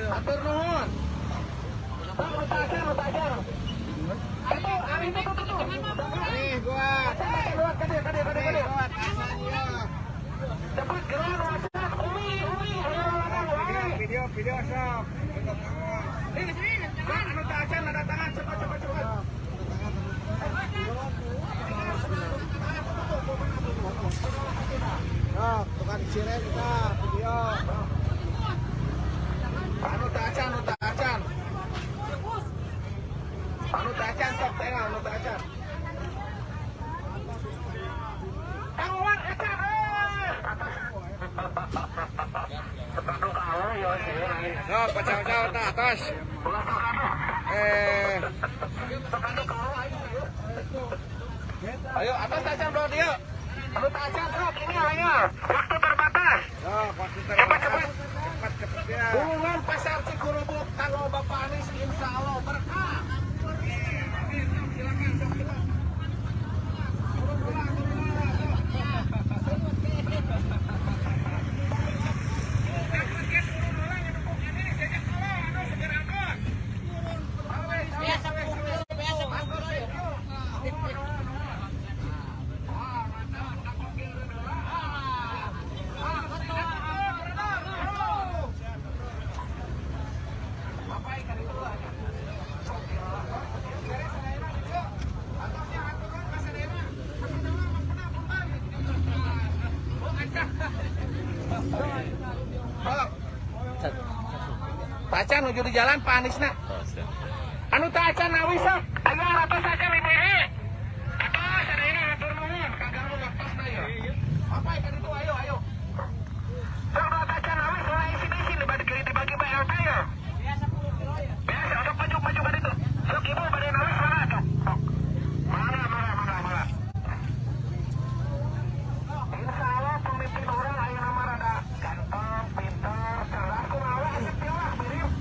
Hatur nuhun. Nu tacan, nu tacan. Itu, itu, tuh, tuh. Nih, gua. Lewat, kade, kade, kade, Nih, kade. gua atasan ya. Cepat gerak, wacan. Umi, umi, ayo, Video, video, video sok. Bang, anu tacan, ada tangan, cepat, cepat, cepat. Sok, tukang siren kita video. Anu tacan, anu tacan. Anu tacan, sok, tengah, anu tacan. Kang Wawan, acan, eh. Sok, pacau-pacau ta atas. Eh, Ayo, atas tacan, bro, dia. Anu tacan, sok, ini ayo. Waktu terbatas. Sok, waktu terbatas. Cepat, cepat ya. Hubungan Pasar Cikurubuk, kalau Bapak Anies insya Allah berkah. Silakan, sok, cepat. Turun bola, turun bola, sok. Tacan nuju di jalan Pak Anisna. Anu tacan awi sok. Ayo ratus acan ibu ini. Atos ada ini hatur nuhun kaganggu waktosna ya. Apa ikan itu ayo ayo. Sok nu tacan awi soalnya isi-isi dibagi dibagi Pak RT ya. Biasa sok maju maju kan itu. Sok ibu bade nawis mana tuh? Sok. Mana mana mana mana. Insya Allah pemimpin orang ayeuna mah rada ganteng, pinter, cerdas, kumaha we asep lah mirip.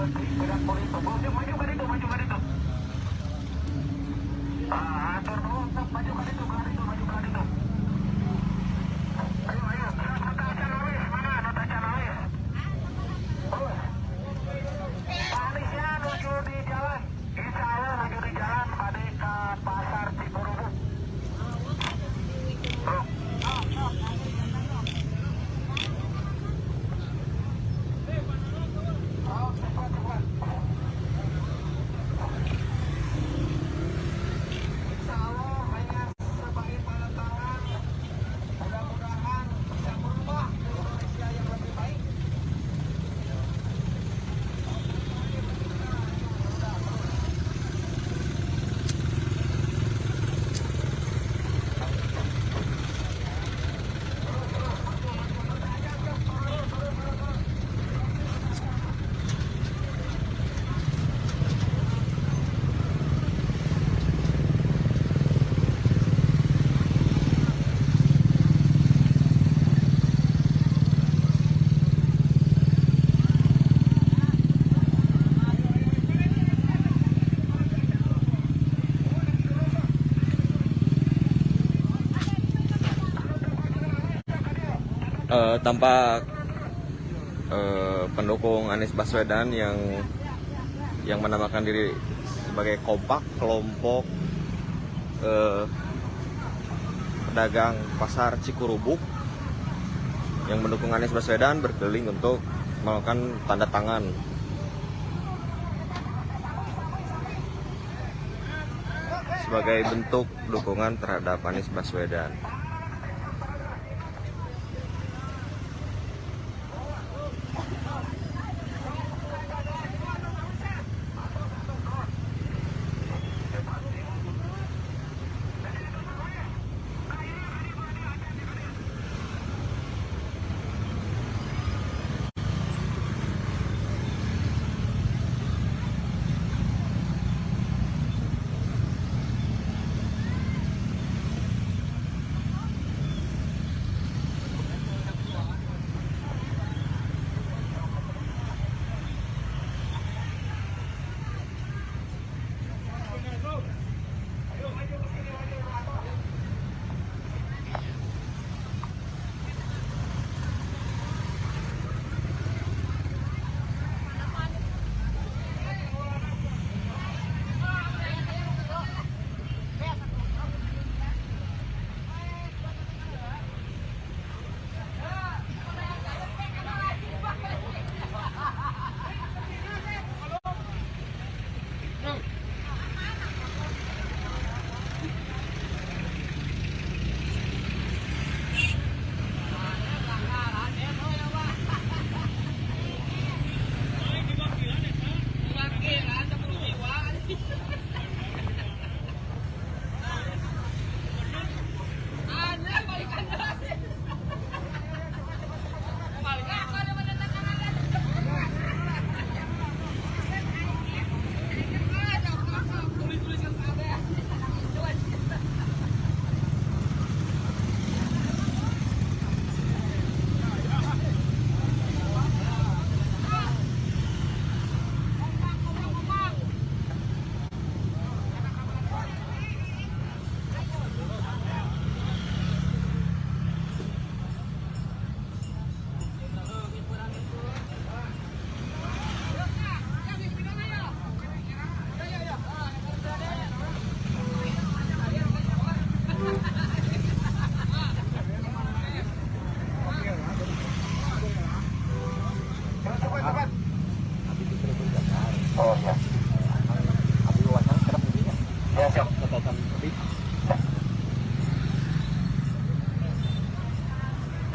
Tidak politik, maju maju kan itu, maju kan itu. Ah, atur nuhun, sok maju kan itu, kan itu, maju kan itu. Ayo, ayo, nu tacan awis, mana nu tacan awis? Terus. Pak Anisnya nuju di jalan. Insya Allah nuju di jalan bade ke Pasar Cikurubuk. Bro. Oh, cepat, cepat. Insya Allah hanya sebagai tanda tangan. Mudah-mudahan bisa merubah Indonesia yang lebih baik. Tampak pendukung Anies Baswedan yang menamakan diri sebagai Kompak kelompok pedagang pasar Cikurubuk yang mendukung Anies Baswedan berkeliling untuk melakukan tanda tangan. Sebagai bentuk dukungan terhadap Anies Baswedan.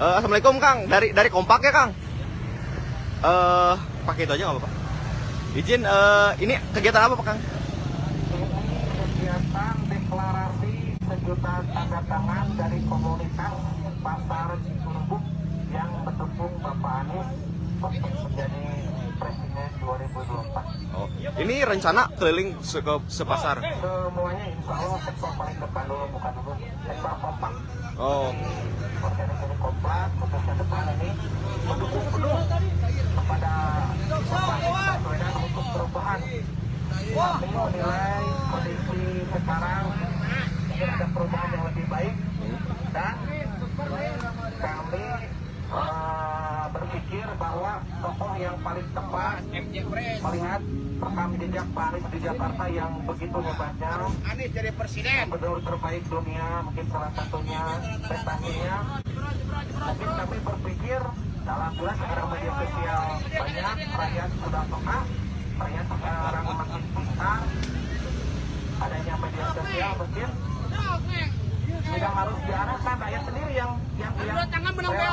Assalamualaikum Kang, dari Kompak ya Kang. Pakai itu aja nggak apa-apa. Izin, ini kegiatan apa Pak Kang? Ini kegiatan deklarasi sejuta tanda tangan dari komunitas Pasar Cikurubuk yang mendukung Bapak Anies untuk menjadi Presiden 2024. Oh, ini rencana keliling ke sepasar. Semuanya insya Allah sektor paling depan dulu, bukan dulu, sektor kompak. Oh, Organisasi kompak, khususnya depan ini mendukung penuh kepada Bapak Anies Baswedan untuk perubahan. Kami menilai kondisi sekarang ingin ada perubahan yang lebih baik dan kami berpikir bahwa tokoh yang paling tepat melihat rekam jejak Pak Anies di Jakarta yang begitu hebatnya, Anies jadi presiden. gubernur terbaik dunia, mungkin salah satunya prestasinya. Mungkin kami berpikir, alhamdulillah sekarang media sosial banyak, rakyat sudah peka, rakyat sekarang makin pintar. Adanya media sosial mungkin tidak harus diarahkan, rakyat sendiri yang relawan.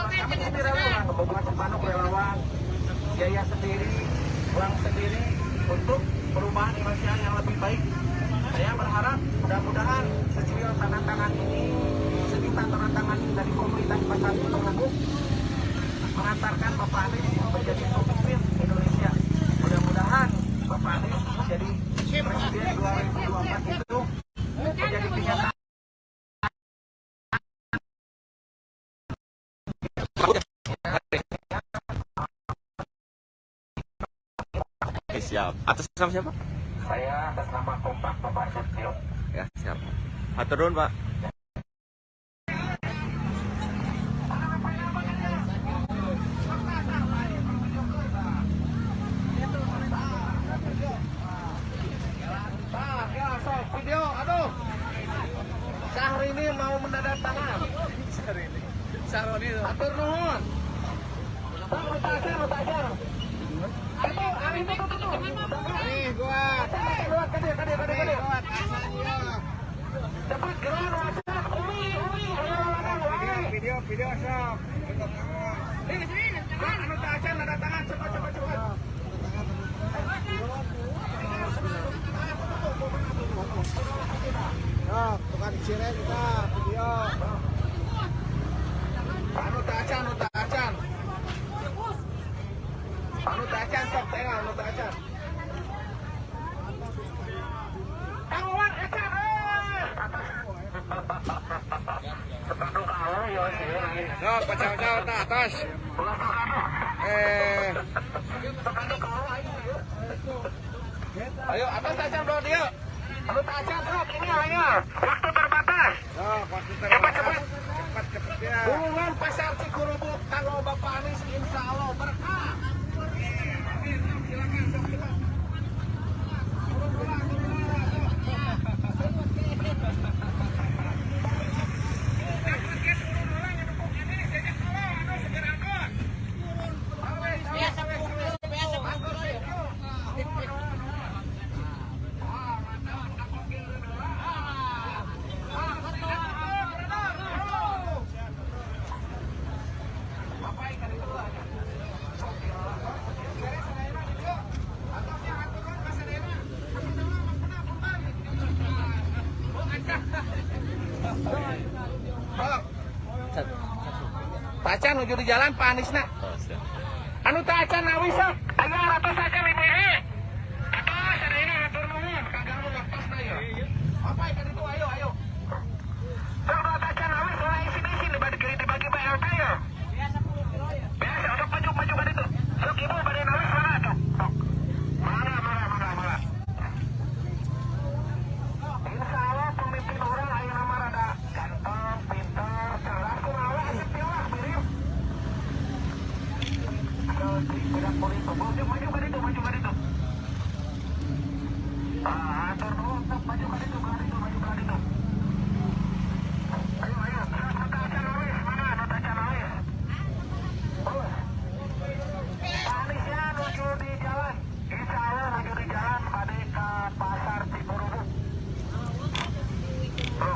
Kami ini relawan, membuat spanduk relawan, biaya sendiri, uang sendiri untuk perubahan Indonesia yang lebih baik. Saya berharap mudah-mudahan secuil tanda tangan ini, sejuta tanda tangan ini dari komunitas Pasar Cikurubuk mengantarkan Bapak Anies menjadi pemimpin Indonesia. Mudah-mudahan Bapak Anies menjadi Presiden 2024 itu menjadi kenyataan. Oke, siap. Atas nama siapa? Saya atas nama Kompak Bapak Setio. Ya, siap. Hatur nuhun, Pak. Nah, ya, sok video, aduh. Syahrini mau menandatangan. Saroni itu. Atur nuhun. Bang, lu tajar, lu tajar. Itu, ari itu, tuh, tuh, tuh. Nih gua. Lewat, kade, kade, kade, kade. Lewat asalnya. Cepat, gerak, wajah. Umi, umi, ayo, ladang, Video, umi. video, video sok. Bang, anu tajar, tanda tangan, cepat, cepat, cepat. Sok, tukang siren kita video. Anu tacan, anu tacan. Anu tacan, sok, tengah, anu tacan. Kang Wawan, acan, eh. Sepanduk Allah, ya, sih. Sok, pacau-pacau ta atas. Ulah sepanduk. Eh, Sepanduk Allah, ayo, ayo. Ayo, atas tacan, bro, dia. Anu tacan, sok, ini, ayo. Waktu terbatas. sok, waktu Cepat, terbatas. cepat. Cepat, cepat ya. Hubungan Pasar Cikurubuk kalau Bapak Anies insya Allah berkah. Silakan, sok, cepat. Turun bola, turun bola, sok. Turun bola, ngedukung ini, jejak Allah, anu, segera angkot. Awes, awes, awes, awes. Angkot, yuk. Ah, mantap, angkot, bola. Ah, ah, berenang, berenang. Bapak ikan itu aja. Beres daerah gitu. Atasnya aturan bahasa daerah. Tacan nuju di jalan Pak Aniesna. Oh, siap. Anu tacan nawis sok. Aya ratus acan ibu ini. Atos ada ini atur nuhun kaganggu waktosna ieu. Apa ikan itu ayo ayo. Sok dua tacan nawis ulah isin-isin dibagi dibagi BLT ya. Biasa untuk maju maju kan itu. Sok ibu bade nawis mana tuh? Sok. Mana mana mana mana. Insya Allah pemimpin orang ayeuna mah rada ganteng, pintar, cerdas, kumaha asup lah mirip. Tidak boleh itu. Maju, maju ke itu, maju ke itu. Ah, atur dulu, sok maju ke itu, ke itu, maju ke itu. Ayo, ayo, Nota Acan Awis, mana Nota Acan Awis? Terus. Pak Aniesnya nuju di jalan. Insya Allah nuju di jalan balik ke Pasar Cikurubuk. Bro.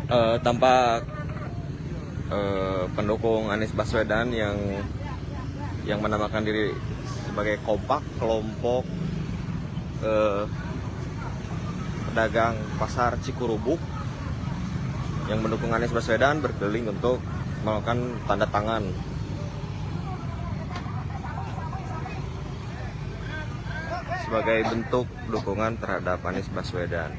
Tampak pendukung Anies Baswedan yang menamakan diri sebagai Kompak, kelompok pedagang pasar Cikurubuk yang mendukung Anies Baswedan berkeliling untuk melakukan tanda tangan. Sebagai bentuk dukungan terhadap Anies Baswedan.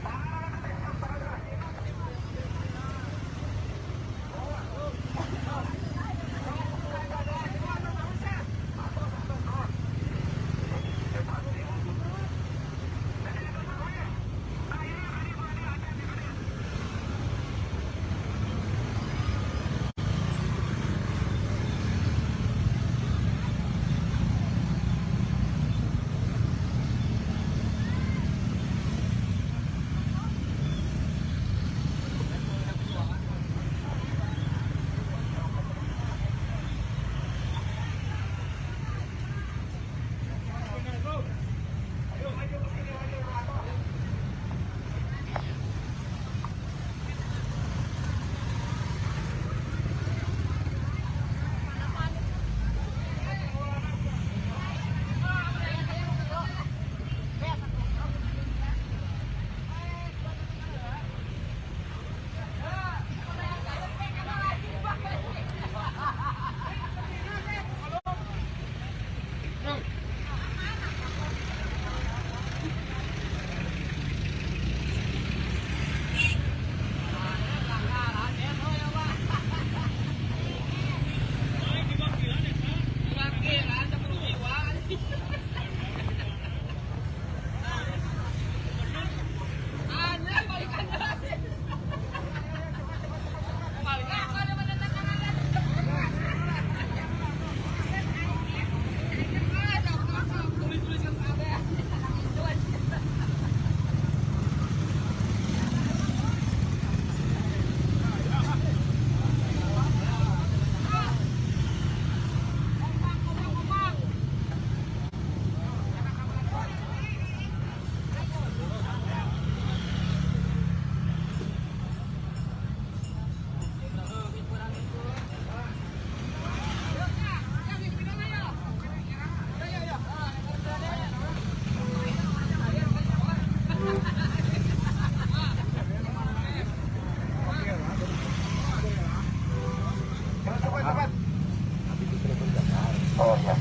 Oh ya.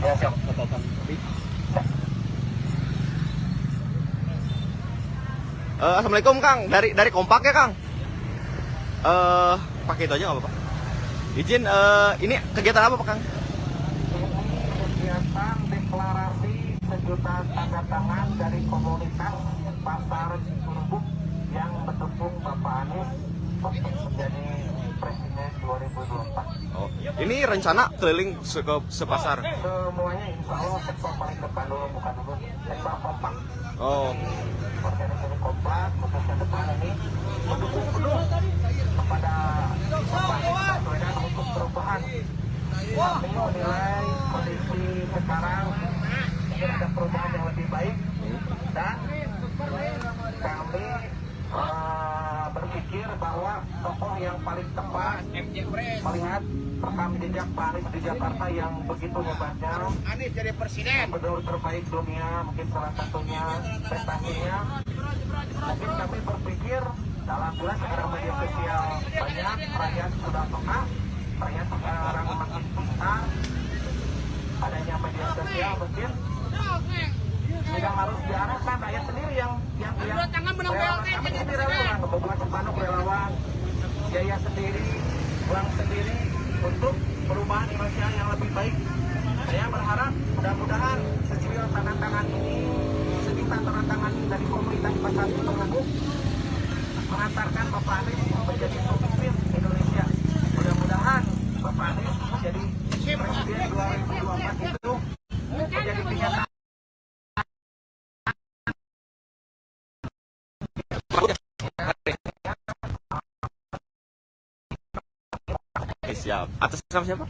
Ya, siap. Assalamualaikum Kang, dari Kompak ya Kang? Pakai itu aja nggak apa-apa. Izin, ini kegiatan apa Pak Kang? Ini kegiatan deklarasi sejuta tanda tangan dari komunitas Pasar Cikurubuk yang mendukung Bapak Anies untuk menjadi Presiden 2024. Oh, ini rencana keliling ke sepasar. Semuanya insya Allah sektor paling depan dulu, bukan dulu, sektor Kompak. Oh, Organisasi Kompak, khususnya depan ini mendukung penuh kepada Bapak Anies Baswedan untuk perubahan. Kami menilai kondisi sekarang ingin ada perubahan yang lebih baik dan kami berpikir bahwa tokoh yang paling tepat melihat rekam jejak Pak Anies di Jakarta yang begitu hebatnya, Anies jadi presiden. Gubernur terbaik dunia, mungkin salah satunya prestasinya. Mungkin kami berpikir, alhamdulillah sekarang media sosial banyak, rakyat sudah peka, rakyat sekarang makin pintar. Adanya media sosial mungkin tidak harus diarahkan, rakyat sendiri yang relawan. Kami sendiri relawan, membuat spanduk relawan, biaya sendiri, uang sendiri untuk perubahan Indonesia yang lebih baik. Saya berharap mudah-mudahan secuil tanda tangan ini, sejuta tanda tangan ini dari komunitas Pasar Cikurubuk mengantarkan Bapak Anies menjadi pemimpin Indonesia. Mudah-mudahan Bapak Anies menjadi Presiden 2024 itu menjadi kenyataan. Oke, siap. Atas nama siapa?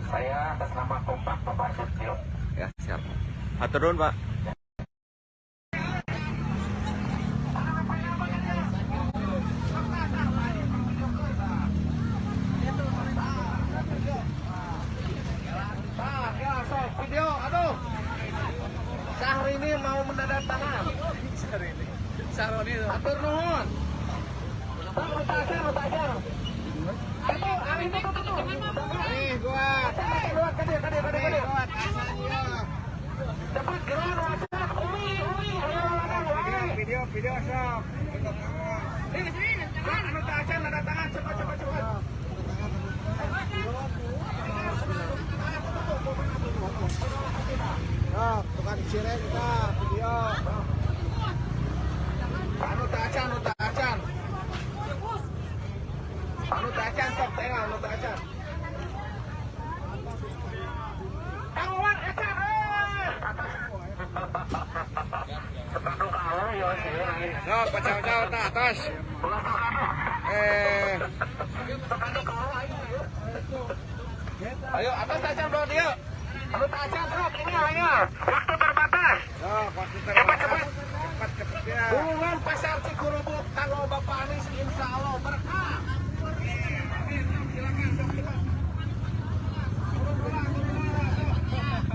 Saya atas nama Kompak Bapak Setio. Ya, siap. Hatur nuhun, Pak. mau menandatangan. Atur nuhun. Nu teu acan, nu teu acan. Itu, ari itu tuh tuh. Nih, gua. Keluar ka dieu, ka dieu, ka dieu, ka Nih, dieu. gua acan ya. Cepet geura nu acan. Umi, umi, ayo ladang wae. Video, video sok. Anu teu acan tanda tangan cepat cepat cepat. Sok, tukang cireng kita video. Anu teu acan, anu teu acan. Anu teu acan sok teh anu teu acan. Kang Wawan acan eh. Sepatu kamu ya sih. Sok, pacau-cau tah atas. Eh, Ayo atas acan bro dia. Anu teu acan sok ini ayo. Waktu terbatas. sok, waktu terbatas. Cepat cepet ya. Hubungan Pasar Cikurubuk kanggo Bapak Anies insya Allah berkah. Silakan sok cepat. Turun dulu, turun dulu, sok.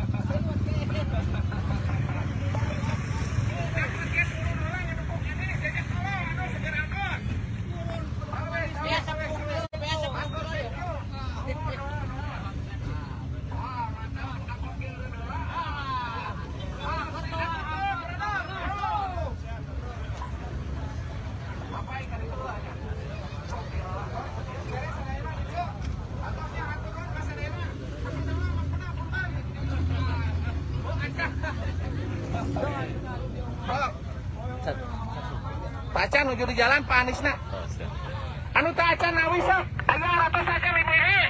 Pacan nuju di jalan Pak Aniesna. Anu teu acan nawis sok. Aya ratus acan ibu-ibu.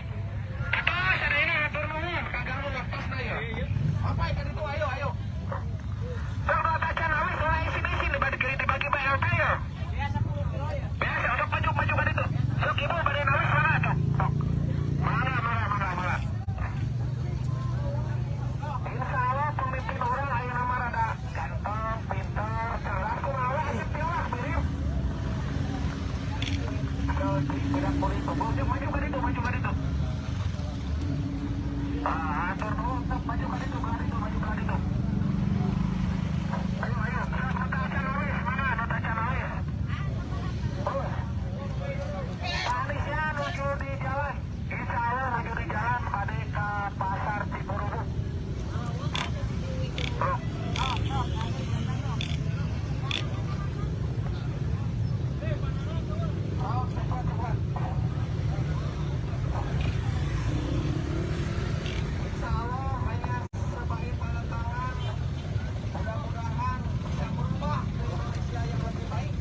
Atos sadayana hatur nuhun kaganggu waktosna ieu. Apa ka ditu ayo ayo. Sok nu teu acan nawis ulah isin-isin dibagi dibagi BLT ya. Biasa sok maju maju ka ditu. Sok ibu bade nawis mana tuh? Sok. Mangga mangga mangga mangga. Insya Allah pemimpin urang ayeuna mah rada ganteng, pinter, cerdas kumaha we asup tilah mirip. Tidak politik, maju maju ka ditu, maju ka ditu. Ah, atur nuhun, sok maju ka ditu, ka ditu, maju ka ditu. Ayo, ayo, sok nu teu acan nawis, mana nu teu acan nawis? Terus. Pak Aniesnya nuju di jalan. Insya Allah nuju di jalan bade ka Pasar Cikurubuk. Bro. Oh, cepat, cepat. Insya Allah hanya sebagai tanda tangan. Mudah-mudahan bisa berubah ke Indonesia yang lebih baik.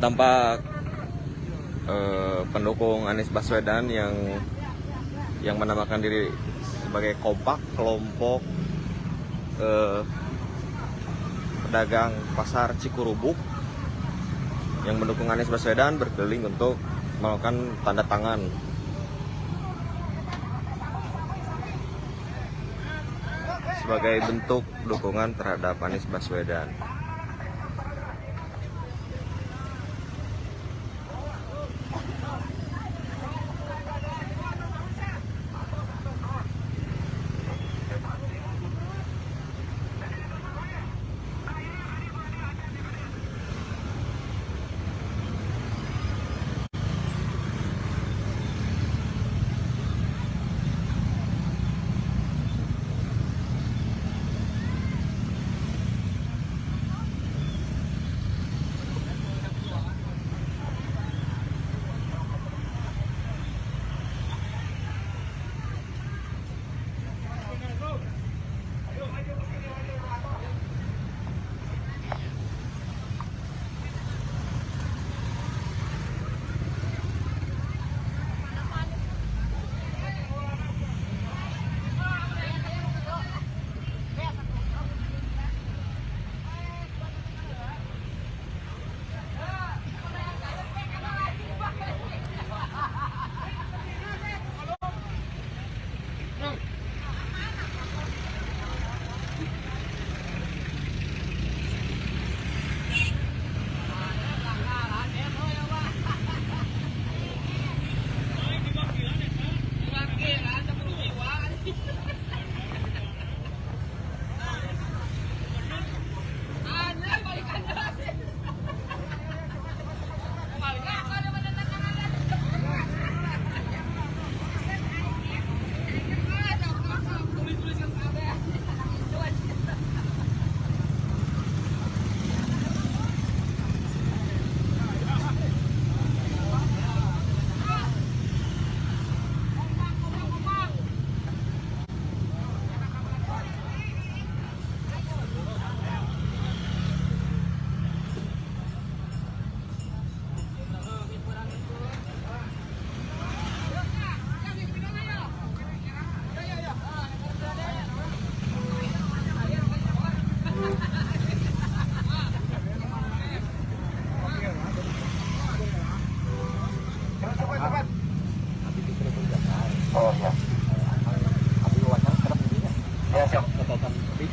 Tampak pendukung Anies Baswedan yang menamakan diri sebagai Kompak kelompok eh, pedagang Pasar Cikurubuk yang mendukung Anies Baswedan berkeliling untuk melakukan tanda tangan sebagai bentuk dukungan terhadap Anies Baswedan. Siap. Catatan lebih.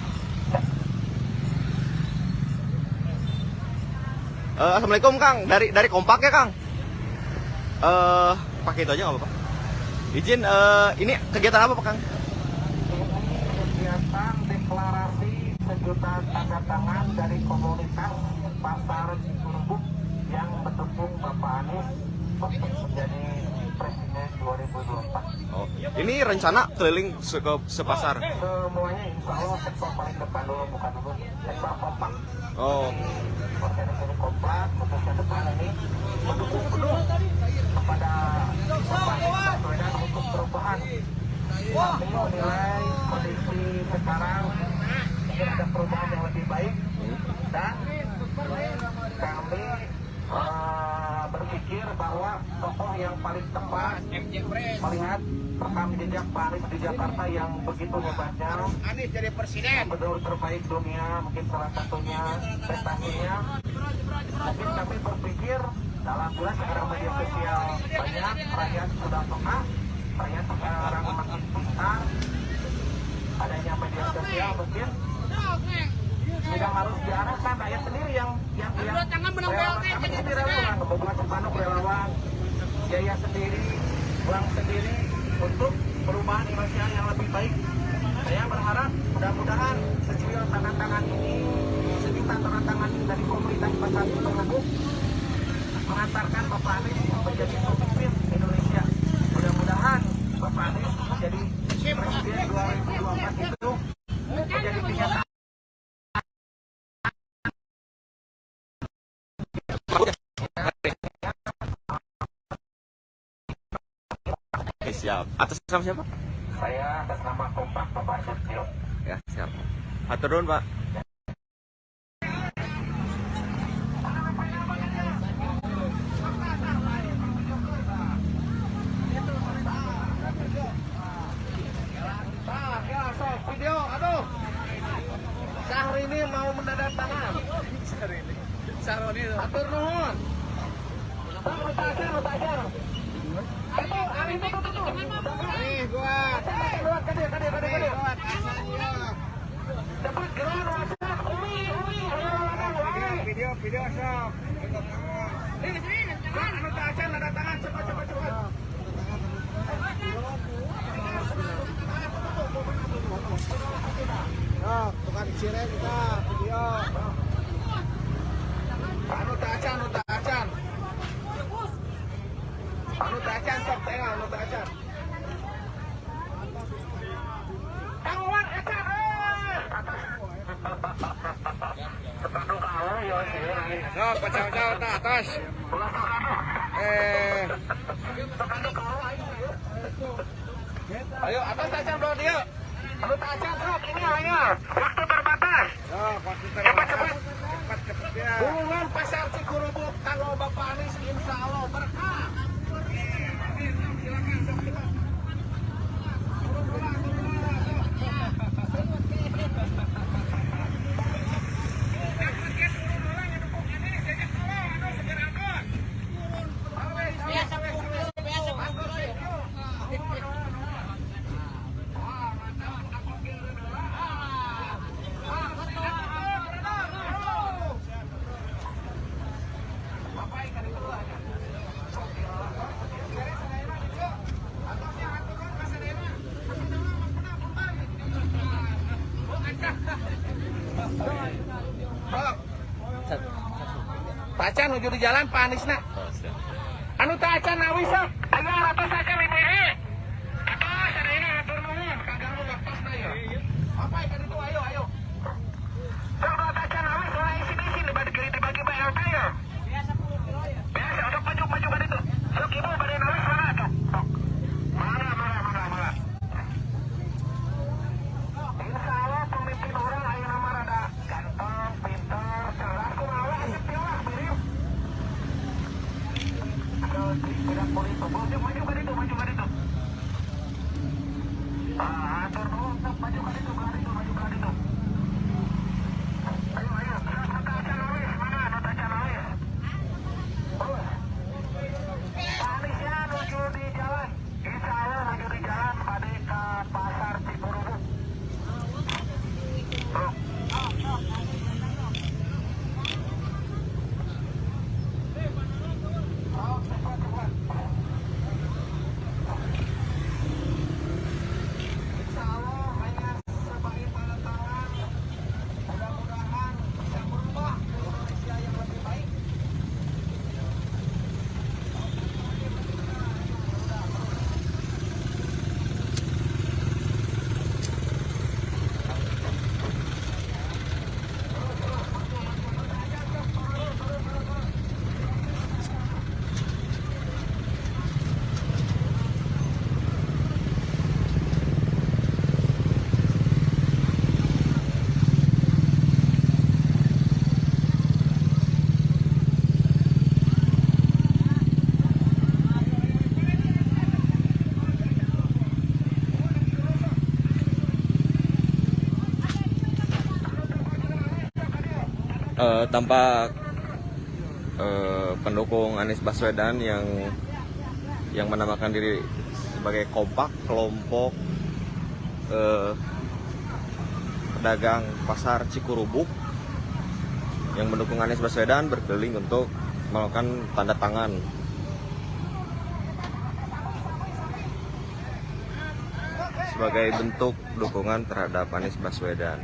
Assalamualaikum Kang, dari Kompak ya Kang. Pakai itu aja nggak apa-apa. Izin, ini kegiatan apa Pak Kang? Ini kegiatan deklarasi sejuta tanda tangan dari komunitas Pasar Cikurubuk yang mendukung Bapak Anies untuk menjadi Presiden 2024. Oh, ini rencana keliling ke sepasar. Semuanya insya Allah sektor paling depan dulu, bukan dulu, sektor kompak. Oh, Organisasi kompak, khususnya depan ini mendukung penuh kepada Bapak Anies Baswedan untuk perubahan. Kami menilai kondisi sekarang mungkin ada perubahan yang lebih baik dan kami berpikir bahwa tokoh yang paling tepat melihat rekam jejak Pak Anies di Jakarta yang begitu hebatnya, Anies jadi presiden. gubernur terbaik dunia, mungkin salah satunya prestasinya. Mungkin kami berpikir, alhamdulillah sekarang media sosial banyak, rakyat sudah peka, rakyat sekarang makin pintar. Adanya media sosial mungkin tidak harus diarahkan, rakyat sendiri yang relawan. Kami sendiri relawan, membuat spanduk relawan, biaya sendiri, uang sendiri untuk perubahan Indonesia yang lebih baik. Saya berharap mudah-mudahan secuil tanda tangan ini, sejuta tanda tangan ini dari komunitas Pasar Cikurubuk mengantarkan Bapak Anies menjadi pemimpin Indonesia. Mudah-mudahan Bapak Anies menjadi Presiden 2024 itu menjadi kenyataan. Oke, siap. Atas nama siapa? Saya atas nama Kompak Bapak Setio. Ya, siap. Hatur nuhun, Pak. Nah, ya, sok video, aduh. Syahrini mau menandatangan. Saroni. Hatur nuhun. Bang, lu tajar, lu tajar. Itu, ari itu, tuh, tuh, tuh. Nih gua. Lewat, kade, kade, kade, kade. Lewat asalnya. Cepat, gerak, wajah. Umi, umi, ayo, ayo, ayo. Video, video sok. Tanda tangan. Bang, anu tajar, tanda tangan, cepat, cepat, cepat. Sok, tukang cireng kita video. Anu tacan, anu tacan. Anu tacan, sok, tengah, anu tacan. Kang Wawan, acan, eh. Aduh, kamu, ya, sih. Sok, pacau-cau ta atas. Ulah sok aduh. Eh, Sok aduh, kamu, ayo, ayo. Ayo, atas tacan, bro, dia. Anu tacan, sok, ini, ayo. Waktu terbatas. Sok, waktu terbatas. Cepat, cepat ya. Hubungan Pasar Cikurubuk kalau Bapak Anies insya Allah berkah. Silakan, sok, cepat. Turun bola, turun bola, sok. Turun bola, ngedukung Anies, jajak tolong, aduh, segera angkot. Awe, awe, awe, awe. Angkot, thank you. Nuhun, nuhun, nuhun. Wah, mantap, angkot geura heula. Ah, ah, beredar, beredar. Bapak ikan itu aja. Pacan nuju di jalan Pak Aniesna. Oh, siap. Anu teu acan nawi sok. Aya ratus acan ibu-ibu. Atos sadayana hatur nuhun kaganggu waktosna ieu. Apa ikan itu ayo ayo. Sok nu teu acan nawi soalnya isin-isin dibagi dibagi Pak RT ya. Biasa untuk maju maju kan itu. Sok ibu bade nawis mana tuh? Sok. Mana mana mana mana. Insya Allah pemimpin orang ayeuna mah rada ganteng, pintar, cerdas, kumaha we asup lah mirip. Tidak boleh maju maju kan itu, maju kan itu. Tampak pendukung Anies Baswedan yang menamakan diri sebagai Kompak, kelompok pedagang pasar Cikurubuk yang mendukung Anies Baswedan berkeliling untuk melakukan tanda tangan. Sebagai bentuk dukungan terhadap Anies Baswedan.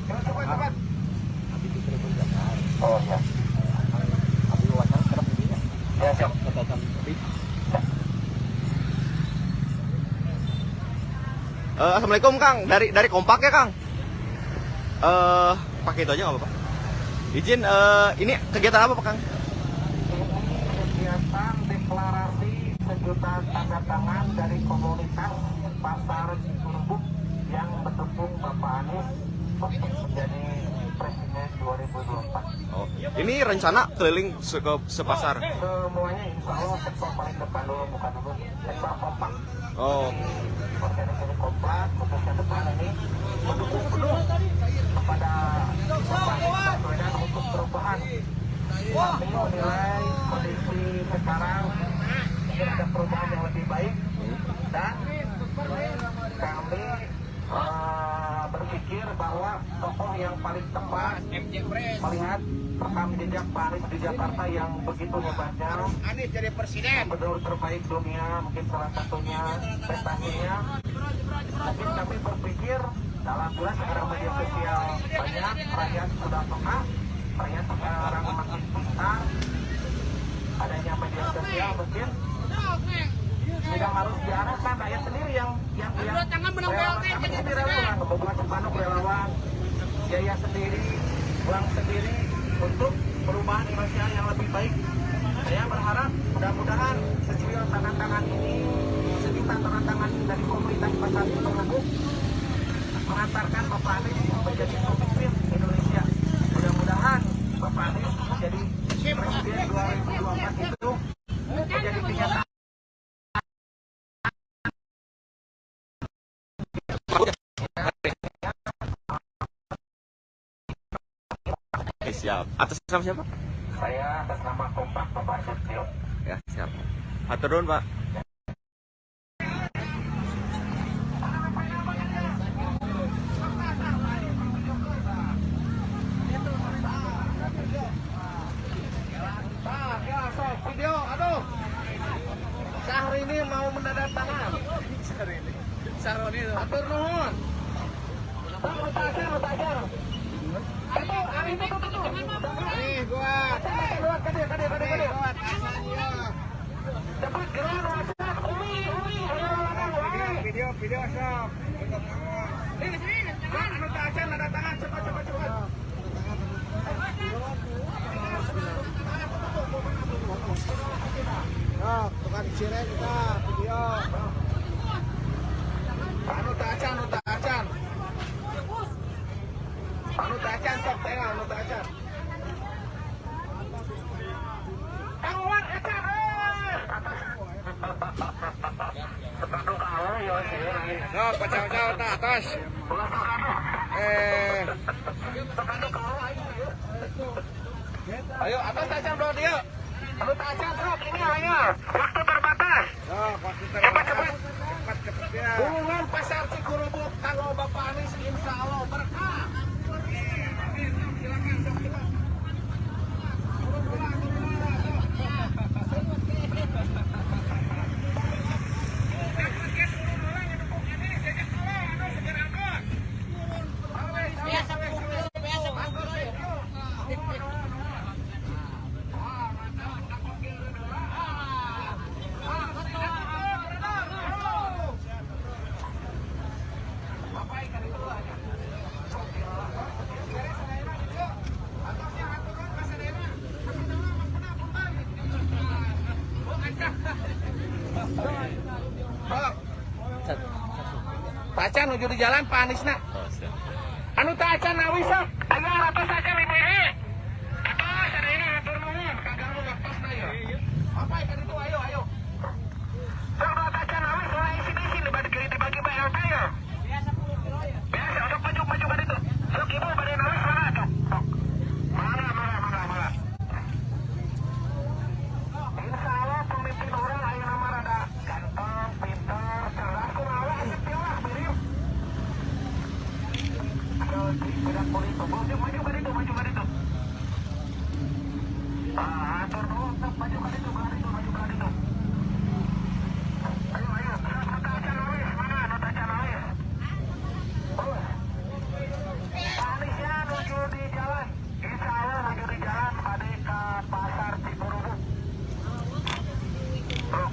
Cepat, cepat. Oh ya. Ya, siap. Assalamualaikum Kang, dari Kompak ya Kang. Pakai itu aja nggak apa-apa. Izin, ini kegiatan apa Pak Kang? Ini kegiatan deklarasi sejuta tanda tangan dari komunitas Pasar Cikurubuk yang mendukung Bapak Anies untuk menjadi Presiden 2024. Oh, ini rencana keliling ke sepasar. Semuanya insya Allah sektor paling depan dulu, bukan dulu, sektor Kompak. Oh, Organisasi Kompak, khususnya depan ini mendukung penuh kepada Bapak Anies Baswedan untuk perubahan. Kami menilai kondisi sekarang mungkin ada perubahan yang lebih baik dan kami berpikir bahwa tokoh yang paling tepat melihat rekam jejak Pak Anies di Jakarta yang begitu hebatnya, Anies jadi presiden. gubernur terbaik dunia, mungkin salah satunya prestasinya. Mungkin kami berpikir, alhamdulillah sekarang media sosial banyak, rakyat sudah peka, rakyat sekarang makin pintar. Adanya media sosial mungkin tidak harus diarahkan, rakyat sendiri yang relawan. Kami ini relawan, membuat spanduk relawan, biaya sendiri, uang sendiri untuk perubahan Indonesia yang lebih baik. Saya berharap mudah-mudahan secuil tanda tangan ini, sejuta tanda tangan dari komunitas Pasar Cikurubuk mengantarkan Bapak Anies menjadi pemimpin Indonesia. Mudah-mudahan Bapak Anies menjadi Presiden 2024 itu menjadi kenyataan. Oke, siap. Atas nama siapa? Saya atas nama Kompak Bapak Setio. Ya, siap. Hatur nuhun, Pak. Atur nuhun. Bang, utajar, utajar. Itu, itu, itu, itu. Nih gua. Kade, kade, kade, kade. Cepat gerak, WhatsApp. Umi, umi, ayo, Video, video, video sok. Bang, anu tacan, ada tangan, cepat, cepat, cepat. Sok, tukang cireng kita video. Anu tacan, anu tacan. Anu tacan, sok tengah, anu tacan. Kang Wawan, acan, eh. Sok, pacau-cau ta atas. Ayo, atas tacan bro dia. Anu tacan, sok ini ayo. Waktu terbatas. Sok, waktu terbatas. Cepat, cepat ya. Hubungan Pasar Cikurubuk kanggo Bapak Anies insya Allah berkah. Silakan, sok cepat. Turun bola, turun bola, sok. Tacan nuju di jalan Pak Anisna. Anu tacan nawi sok. Aya ratus acan ibu ini. Atos ada ini atur nuhun kaganggu waktosna ieu. Apa ikan itu ayo ayo. Sok dua tacan nawi soal isi-isi dibagi dibagi BLT ya. Biasa untuk maju maju kan itu. Sok ibu bade nawi mana tuh. Sok. Mana mana mana mana. Insya Allah pemimpin orang ayeuna mah rada ganteng, pintar, cerdas, kumaha asep pilah mirip. Tidak boleh itu. Maju, maju ke itu, maju ke itu. Ah, atur dulu, maju ke itu, ke itu, maju ke itu. Ayo, ayo. Nota Canois, mana Nota Canois? Terus. Anisnya nuju di jalan. Insya Allah nuju di jalan balik ke Pasar Cikurubuk. Bro.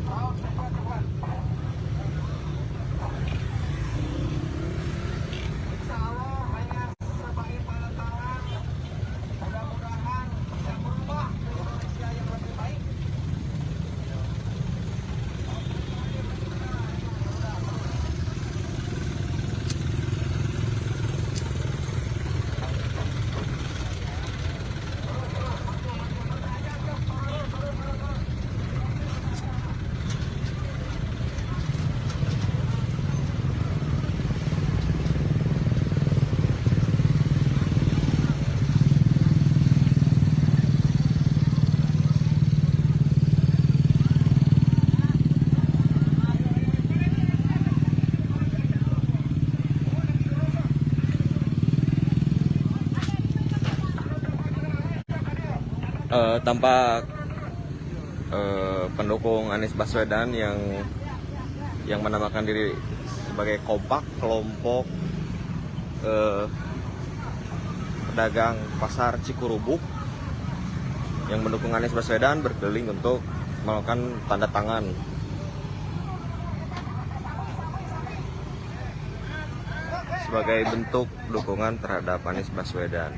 Oh, cepat, cepat. Insya Allah hanya sebagai penentangan, mudah-mudahan bisa berubah ke Indonesia yang lebih baik. Tampak pendukung Anies Baswedan yang menamakan diri sebagai Kompak, kelompok pedagang Pasar Cikurubuk yang mendukung Anies Baswedan berkeliling untuk melakukan tanda tangan sebagai bentuk dukungan terhadap Anies Baswedan.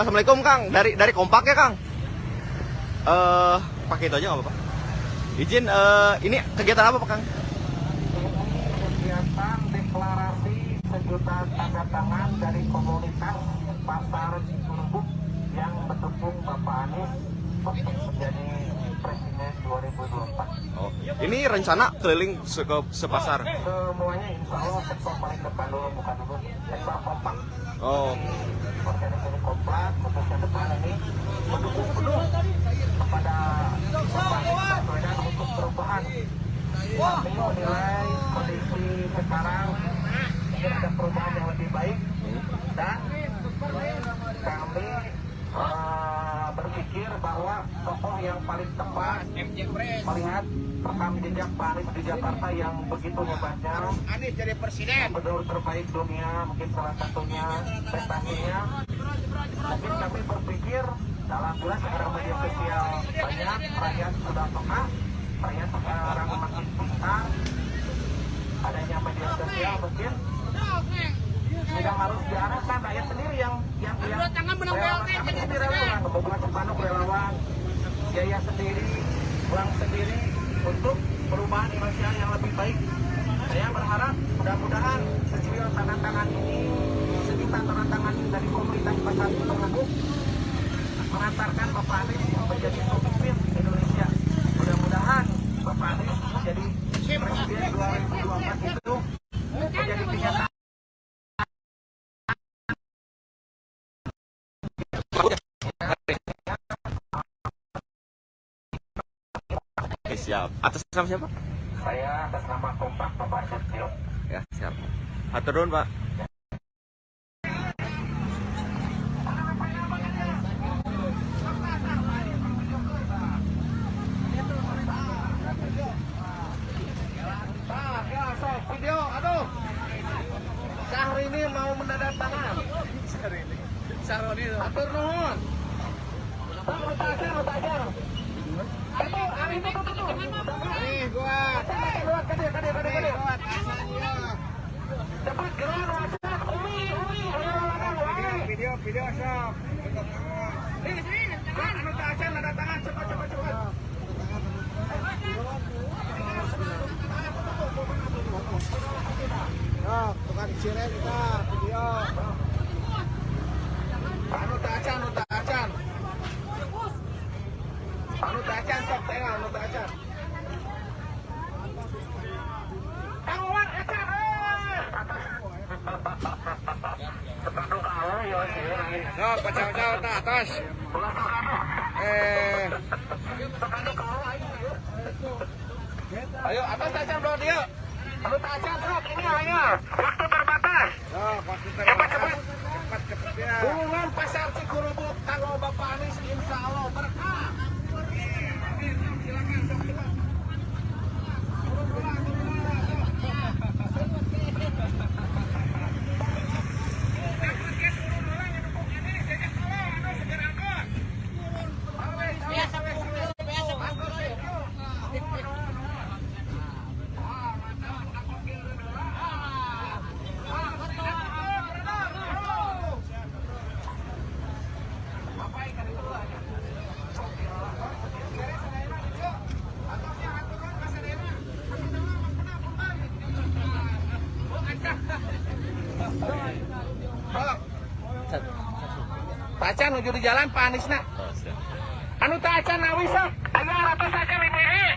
Assalamualaikum Kang. Dari Kompak ya Kang. Pakai itu aja nggak apa-apa. Izin, ini kegiatan apa Pak Kang? Kegiatan deklarasi sejuta tanda tangan dari komunitas Pasar Cikurubuk yang mendukung Bapak Anies untuk menjadi Presiden 2024. Oh, ini rencana keliling ke sepasar. Semuanya insya Allah sektor paling depan dulu, bukan dulu, sektor Kompak. Oh, Organisasi Kompak, khususnya depan ini mendukung penuh kepada Bapak Anies Baswedan untuk perubahan. Kami menilai kondisi sekarang ingin ada perubahan yang lebih baik dan kami berpikir bahwa tokoh yang paling tepat melihat rekam jejak Pak Anies di Jakarta yang begitu hebatnya, Anies jadi presiden. Gubernur terbaik dunia, mungkin salah satunya prestasinya. Mungkin kami berpikir, alhamdulillah sekarang media sosial banyak, rakyat sudah peka, rakyat sekarang makin pintar. Adanya media sosial mungkin tidak harus diarahkan, rakyat sendiri yang relawan. Kami sendiri relawan, membuat spanduk relawan, biaya sendiri, uang sendiri untuk perubahan Indonesia yang lebih baik. Saya berharap mudah-mudahan secuil tanda tangan ini, sejuta tanda tangan ini dari komunitas Pasar Cikurubuk mengantarkan Bapak Anies menjadi pemimpin Indonesia. Mudah-mudahan Bapak Anies menjadi Presiden 2024 itu menjadi kenyataan. Oke, siap. Atas nama siapa? Saya atas nama Kompak Bapak Setio. Ya, siap. Hatur nuhun, Pak. Nah, ya, sok video, aduh. Syahrini mau menandatangan. Syahrini. Hatur nuhun. Bang, utajar, utajar. Itu, ari itu, tuh, tuh, tuh. Nih gua. Kade, kade, kade, kade. Nih gua atasannya. Cepat gerak, wajah. Umi, umi, ayo, Video, ayo. video, video sok. Bang, anu teu acan tanda tangan, cepat, cepat, cepat. Sok, tukang cireng kita video. Anu teu acan, anu teu acan. Anu teu acan sok teh, anu teu acan. Kang Wawan acan eh. Spanduk awal ya sih. Sok, pacau-cau ta atas. Eh, Spanduk awal ayo. Ayo, atas acan bro dia. Anu teu acan sok ini ayo. Waktu terbatas. Sok, waktu terbatas. Cepat, cepat ya. Hubungan Pasar Cikurubuk kanggo Bapak Anies insya Allah berkah. Silakan, sok cepat. Turun bola, turun bola, sok. Takut ke turun bola, ngedukung Anies, jajak bola, anu seger angkot. Awes, awes, awes, awes. Angkot, thank you. Nuhun, nuhun, nuhun. Ah, mantap, angkot ge bola. Ah, ah, berenang, berenang. Bapak ikan itu aja. Beres sadayana gitu. Atosnya aturan ka sadayana. Oh, ancah. Sok. Pacan nuju di jalan Pak Aniesna. Oh, siap. Anu teu acan nawis sok. Aya ratus acan ibu-ibu.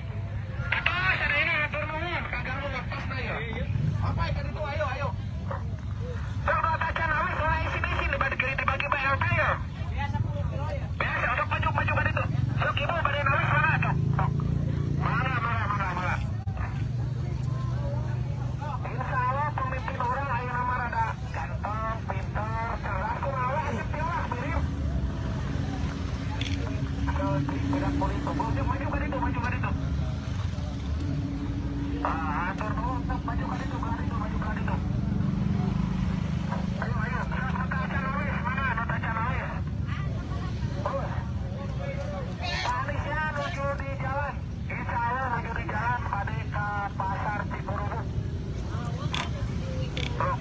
Atos sadayana hatur nuhun kaganggu waktosna ieu. Apa ikan itu ayo ayo. Sok nu acan nawis ulah isin-isin dibagi dibagi BLT ya. Biasa untuk maju maju ka ditu. Sok ibu bade nawis mana tuh? Sok. Mana mana mana mana. Insya Allah pemimpin urang ayeuna mah rada ganteng, pintar, cerdas, kumaha asup tilah mirip. Tidak boleh maju maju ka ditu, maju ka ditu. Ah, atur nuhun, sok maju ka ditu, ka ditu, maju ka ditu. Ayo, ayo, nu teu acan nawis, mana nu teu acan nawis? Terus. Pak Aniesnya nuju di jalan. Insya Allah nuju di jalan bade ke Pasar Cikurubuk. Bro.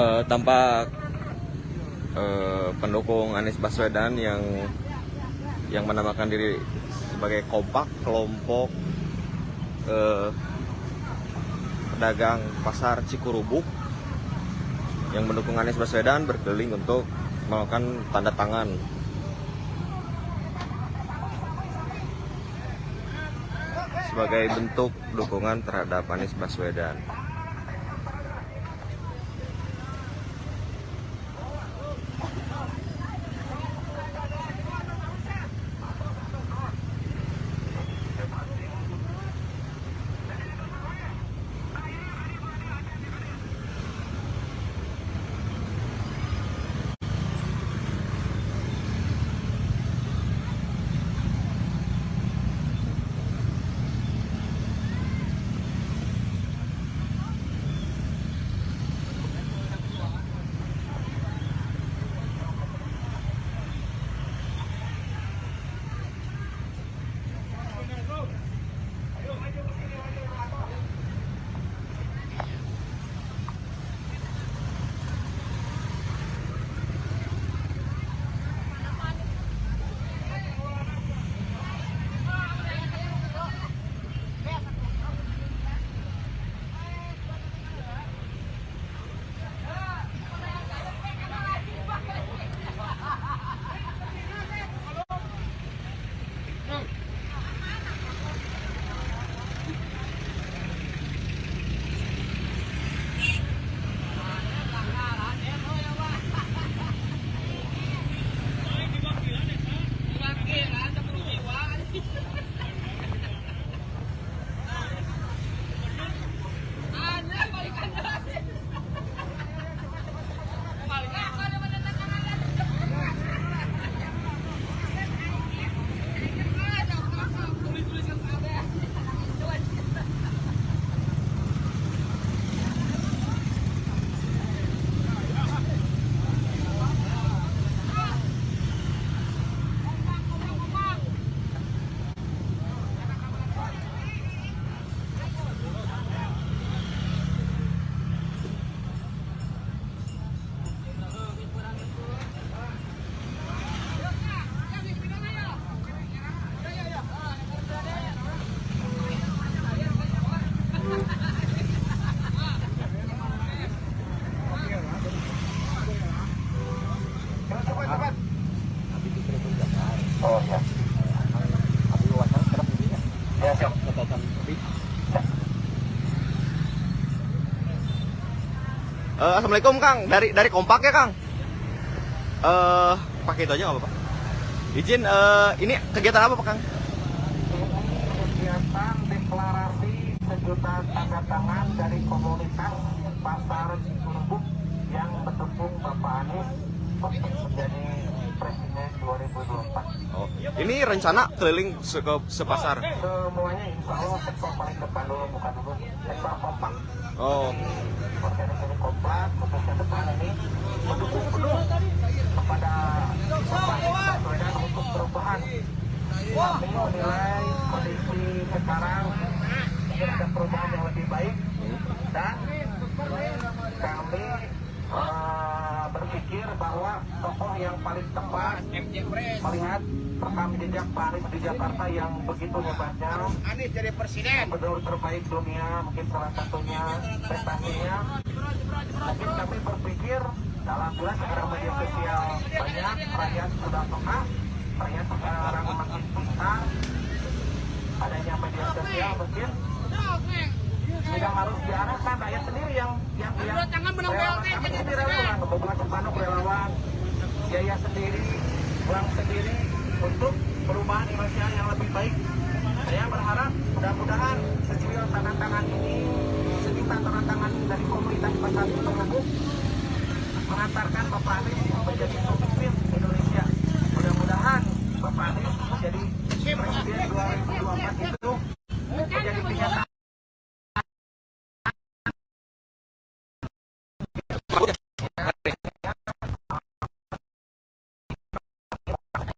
Tampak pendukung Anies Baswedan yang menamakan diri sebagai Kompak, kelompok pedagang pasar Cikurubuk yang mendukung Anies Baswedan berkeliling untuk melakukan tanda tangan. Sebagai bentuk dukungan terhadap Anies Baswedan. Cepat, cepat. Oh ya. Ya, siap. Assalamualaikum Kang, dari Kompak ya Kang. Pakai itu aja nggak apa-apa. Izin, ini kegiatan apa Pak Kang? Ini kegiatan deklarasi sejuta tanda tangan dari komunitas Pasar Cikurubuk yang mendukung Bapak Anies untuk menjadi Presiden 2024. Oh, ini rencana keliling ke sepasar. Semuanya insya Allah sektor paling depan dulu, bukan dulu, sektor Kompak. Oh, Organisasi Kompak, khususnya depan ini mendukung penuh kepada Bapak Anies Baswedan untuk perubahan. Kami menilai kondisi sekarang mungkin ada perubahan yang lebih baik dan kami berpikir bahwa tokoh yang paling tepat melihat rekam jejak Pak Anies di Jakarta yang begitu hebatnya, Anies jadi presiden. Gubernur terbaik dunia, mungkin salah satunya prestasinya. Mungkin kami berpikir, alhamdulillah sekarang media sosial banyak, rakyat sudah peka, rakyat sekarang makin pintar. Adanya media sosial mungkin tidak harus diarahkan, rakyat sendiri yang relawan. Kami sendiri relawan, membuat spanduk relawan, biaya sendiri, uang sendiri untuk perubahan Indonesia yang lebih baik. Saya berharap mudah-mudahan secuil tanda tangan ini, sejuta tanda tangan dari komunitas Pasar Cikurubuk mengantarkan Bapak Anies menjadi pemimpin Indonesia. Mudah-mudahan Bapak Anies menjadi Presiden 2024 itu menjadi kenyataan.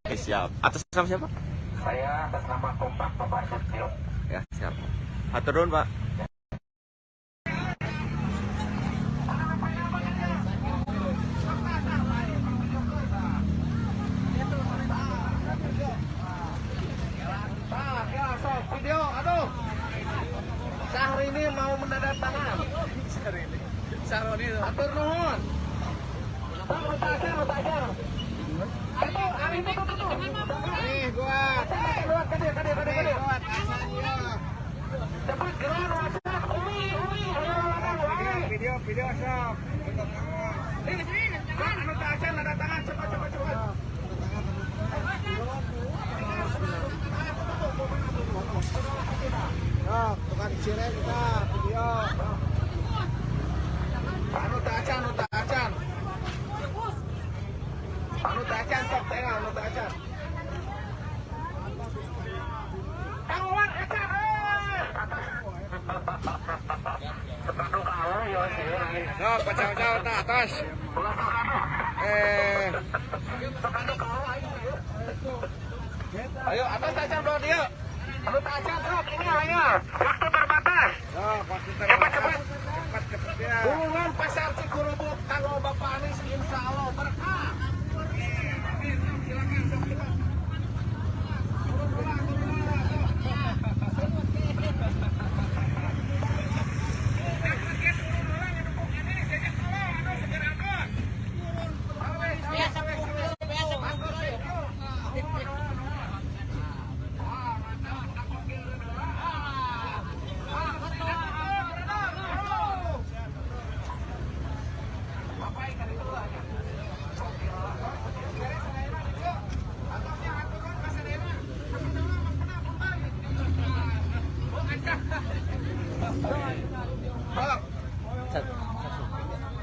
Oke, siap. Atas nama siapa? Saya atas nama Kompak Bapak Setio. Ya, siap. Hatur nuhun, Pak. Hatur nuhun. Nu teu acan, nu teu acan. Itu, ari itu tuh tuh. Nih gua. Lewat ka dieu, ka dieu, ka dieu, ka Nih dieu. gua acan ya. Cepat geura nu acan. Umi, umi, ayo ladang wae. Video, video sok. Untuk tangan. Kang, anu teu acan tanda tangan cepat cepat cepat. Sok, tukang cireng kita video. Anu teu acan, anu teu acan. Anu teu acan sok teh, anu teu acan. Kang Wawan acan eh. Aduh kamu ya sih. Sok, pacau-cau ta atas. Eh, Ayo atas acan belah dia. Anu teu acan sok ini ayo. Waktu terbatas. sok, waktu terbatas. Cepat, cepat ya. Hubungan Pasar Cikurubuk kanggo Bapak Anies insya Allah berkah. Silakan sok cepat. Turun bola, turun bola, sok.